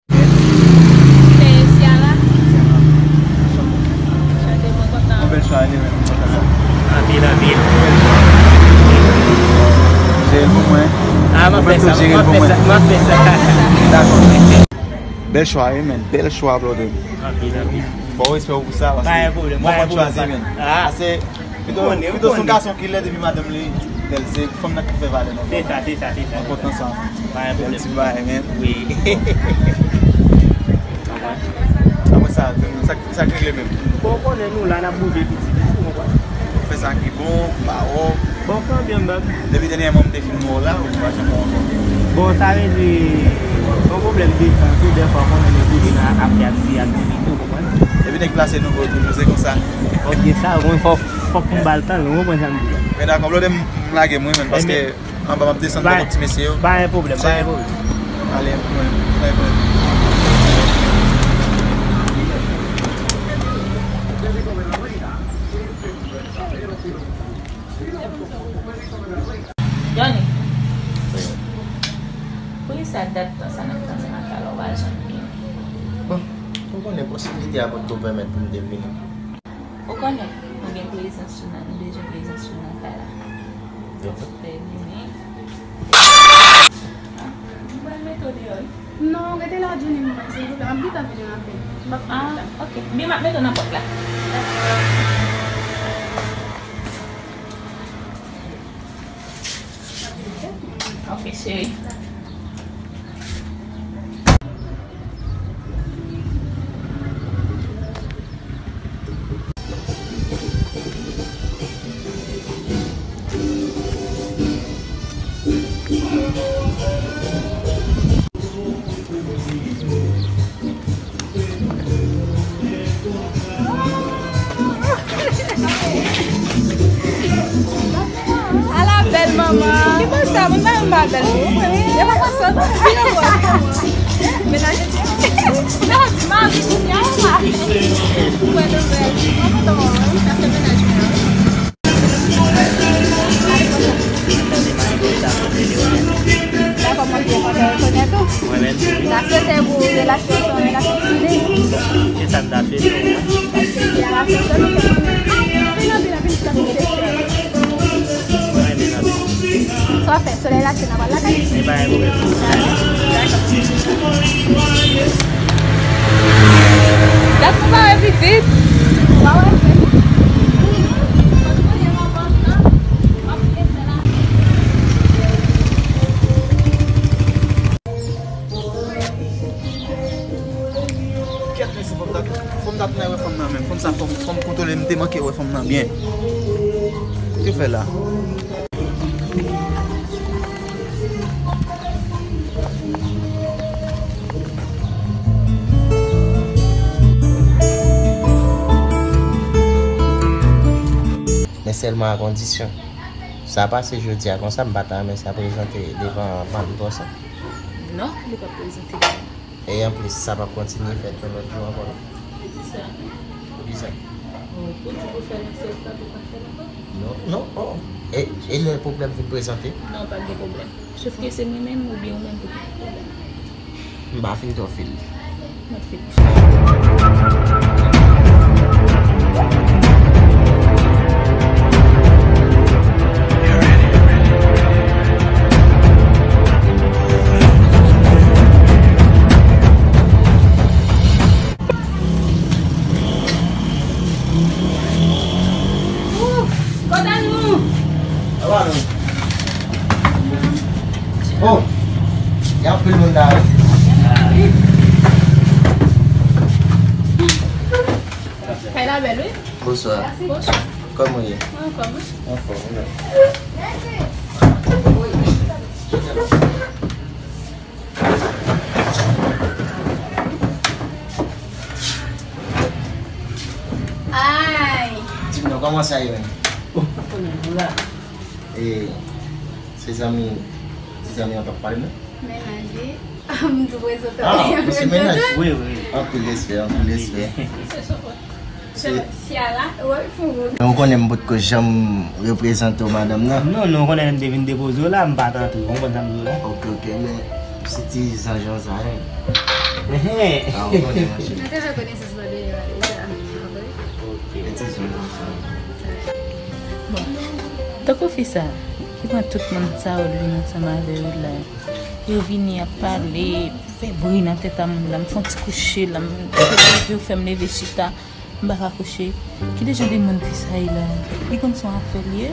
Se Ciara. Chante, mwen kontan. Yon bèl chwa, li menm, mwen kontan sa. Anpil, anpil. Jere l pou mwen. Ah, m ap fè sa, m ap fè sa, m ap fè sa. Dakò. Bèl chwa, wi, men. Bèl chwa, brother. Anpil, anpil. Bon respè pou sa, paske pa gen pwoblèm, bon pa gen pwoblèm, chwazi, men. Ah. Pito, pito se yon gason ki lèd epi madanm li bèl, se fanm nan ki fè valè nan. Se sa, se sa, se sa. Mwen kontan sa. Pa gen pwoblèm. Bèl ti bagay, men. Wi. Apre sa, sa, sa k regle menm? Bon, ou konnen nou la, n ap bouje piti piti, ou konprann? Ou fè sa ki bon, pa wè w. Bon, kanmenm, bab. Depi dènyèman m te fin wè w la, ou pa janm wè w ankò. Bon, sa vle di, yon pwoblèm de tan, tou dèfwa, ou konnen nou toujou nan afè ak ti aktivite, ou konprann? Epi nèg plase nouvo toujou, se konsa. Ok, sa, mwen fòk, fòk m ba l tan l, ou konprann sa m di a? Men dakò, blòdè m lage m wi, men, paske anba m ap desann pran ti mesye yo. Pa gen pwoblèm, pa gen pwoblèm. Ale, mwen, mwen, mwen. Johnny, poukisa dat tan sa n ap tann nan kay la, ou pa janm vini? Bon, ou konnen posiblite a potko pèmèt pou m te vini. Ou konnen, nou gen prezans ou nan, nou bezwen prezans ou nan kay la. Fè vini. Ah, m pral mete w deyò wi. Non, rete la, Johnny, mwen, silvouplè. M ap gentan vini rapid. M ap fè. Ah, ok. Byen, m ap mete w nan pòt la. Ok, cheri. Ala bèl manman. Ki bò sa? Moun pa yon pa bèl. Yo pa konsa non. Vin ankò. Mennaj. Non, di mari, di mari. Mwen nou bèl. Mwen kontan wè w. Sa se mennaj mwen. Sa Mwen menm tou wi. M ta swete pou relasyon sa yon relasyon solid. Se sa m ta swete w. Paske se a la sòsèl ou fè konnen anpil, anpil, anpil, anpil chèchè. Mwen renmen l anpil. Sa w ap fè? Solèy late, n a pral lakay? Se pa yon pwoblèm. Dat nou pa wè pitit. Ou pa wè frè? Kèt, mesye, fò m ta, fò m ta tounen wè fanm nan menm. Fanm sa, fò m, fò m kontwole, m te manke wè fanm nan byen. Ki fè la? Men sèlman a kondisyon. Sa pase jodi a konsa, m pa ta renmen sa prezante devan manm konsa. Non, li p ap prezante devan. E anplis, sa p ap kontinye fèt yon lòt jou ankò, non? Poukisa? Poukisa? Oh, pou di pou fè l yon sèl fwa, pou pa fè l ankò? Non, non, oh. E, e lè pwoblèm vin prezante? Non, pa gen pwoblèm. Sòf ke se mwen menm oubyen ou menm pou ki pwoblèm. M pa fin twò fil. M ap fil. Ouf, kontan nou. Sa va, non? Oh, gen anpil moun la, wi. Kay la bèl, wi. Bonswa. Bonswa. Kòman w ye? Mwen anfòm, wi. Anfòm, wi. Ay! Di m non, kòman sa ye menm? Oh, konnen nou la. E, se zanmi, ti zanmi an p ap pale non? Mennaj li. M tou prezante. Ah, se mennaj? Wi, wi. Anpil respè, anpil respè. Se Ciara. Wi, pou ou. Men ou konnen m potko janm reprezante w, madanm nan. Non, non, ou konnen lè m te vin depoze w la, m pa t antre, ou konprann sa m di w la? Ok, ok, men se ti zanjan sa, hein. Ehe. Ah, ou konnen, monchè. Nou te fè konesans nan deyò a deja, apre. Ok. Men ti zanjan sa. Bon, tankou fi sa, ki pran tout moun sa yo vin ansanm avè yo la. Yo vini ap pale, fè bri nan tèt a moun la, m fè yon ti kouche la, m, yo fè m leve chita. M pa ka kouche. Ki de jan de moun fi sa ye la? Li konn se yon afè li ye?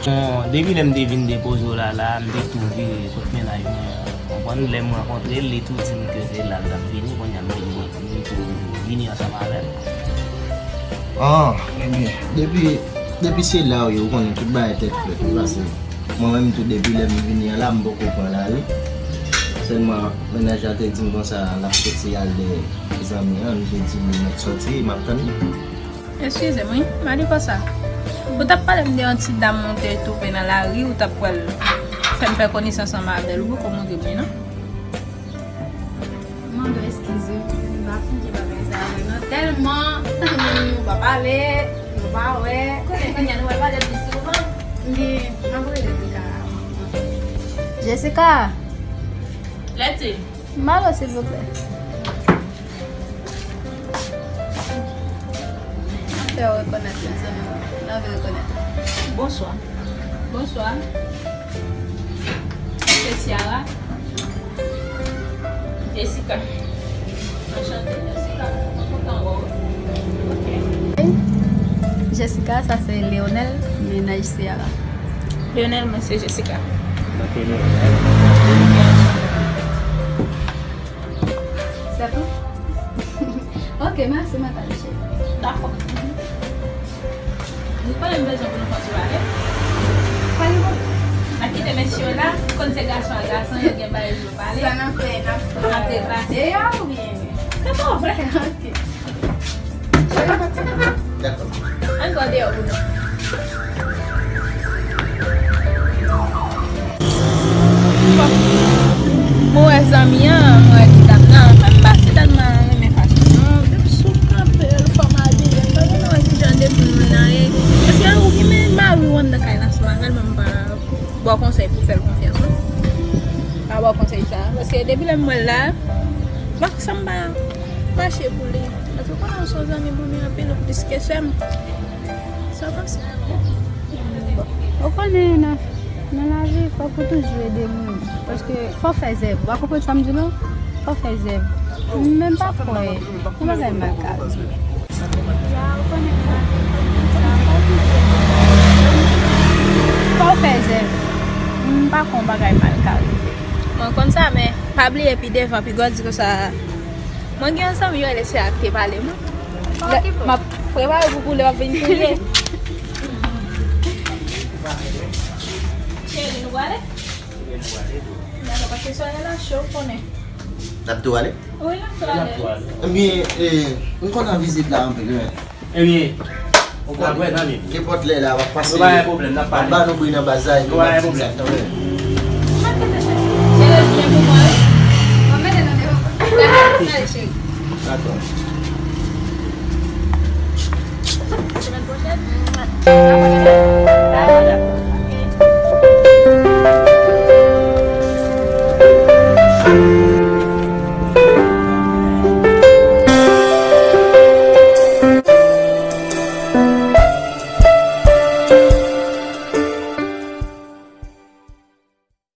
Bon, depi lè m te vin depoze w la, la, m te tou vire kot mennaj mwen an. Konprann? Lè m rankontre l, li tou di m ke se la l t ap vini, kounye a m vin, m vin tou vini ansanm avè l. Ah, ebyen, depi, depi se la w ye, ou konnen tout bagay tèt frèt, wi, paske mwen menm tou depi lè m vini an la, m poko pran lari. Sèlman, mennaj la te di m konsa, l ap soti al de zanmi an, m te di li mèt soti, m ap tann li. Eskize m, wi, m ale konsa. Ou t ap pale m de yon ti dam ou te twouve nan lari, ou t ap pral fè m fè konesans ansanm avè l, ou poko montre m li, non? Mande w eskize, m pa sonje bagay sa a vre non. Tèlman nou pa pale, nou pa wè. Kote kounye a nou pral pale pi souvan? Li, m ap rele li ka. Jessica! Lèti! Malo, silvouplè. Fè w rekonèt mezanmi. N anvi rekonèt ou. Bonswa. Bonswa. Se Ciara. Jessica. Anchante, Jessica. Mwen kontan wè w. Ok. Jessica, sa se Leonel, mennaj Ciara. Leonel, mwen se Jessica. Ok, Leonel. Se tou? Ok, mèsi, mwen pale cheri. Dakò. Nou konnen m bezwen pou nou fè yon ti pale. Pa gen pwoblèm. N ap kite mesye yo la, konn se gason ak gason, yo gen bagay yo pale. Sa n ap fè, n ap fè. N ap depase. Deyò oubyen? Se pa vre. Ok. Dakò. Ann gade yo pou nou. Bon, mwen wè zanmi an, mwen wè ti dam nan, men m pa si dam nan renmen fason. Depi sou kanpe l, fò m abiye, m pa gentan wè ki jan de moun moun nan ye. Èske ou gen men mari w anndan kay la sou avè l, men m pa ba w konsèy pou fè l konfyans, non. Pa Ba w konsèy sa. Paske depi lè m wè l la, m pa, sa m pa mache pou li. Paske w konnen w se yon zanmi pou mwen anpil, ou plis ke sè m. Sa w panse? Ou konnen nan, nan lavi, fòk ou toujou ede moun. Paske fò w fè zèv. Ou pa konprann sa m di w la? Fò w fè zèv. Men m pa kwè. Yon bagay mal ka rive. Ya, ou konnen nan lavi, fò w fè zèv. M pa kwè yon bagay mal ka rive. Mwen konn sa, men pa bliye pi devan, pi gwo di konsa. Mwen gen yon zanmi yo rele se ak te pale mwen. Lè, m ap prepare pou koule, m ap vin koule. Cheri, nou prale? Dakò, paske solèy la cho, ou konnen. N ap tou ale? Wi, n ap tou ale. Ebyen, eh, m kontan vizit la anpil, wi. Ebyen, ou konn, gen pòt lè la, w ap pase. Nou pa gen pwoblèm, n ap pale. W ap ba nou bri nan baz la, epi w ap di sa kanmenm. Cheri, ou byen pou mwen, wi. Mwen mete nan devan. Dakò, cheri. Dakò. Semèn pwochèn?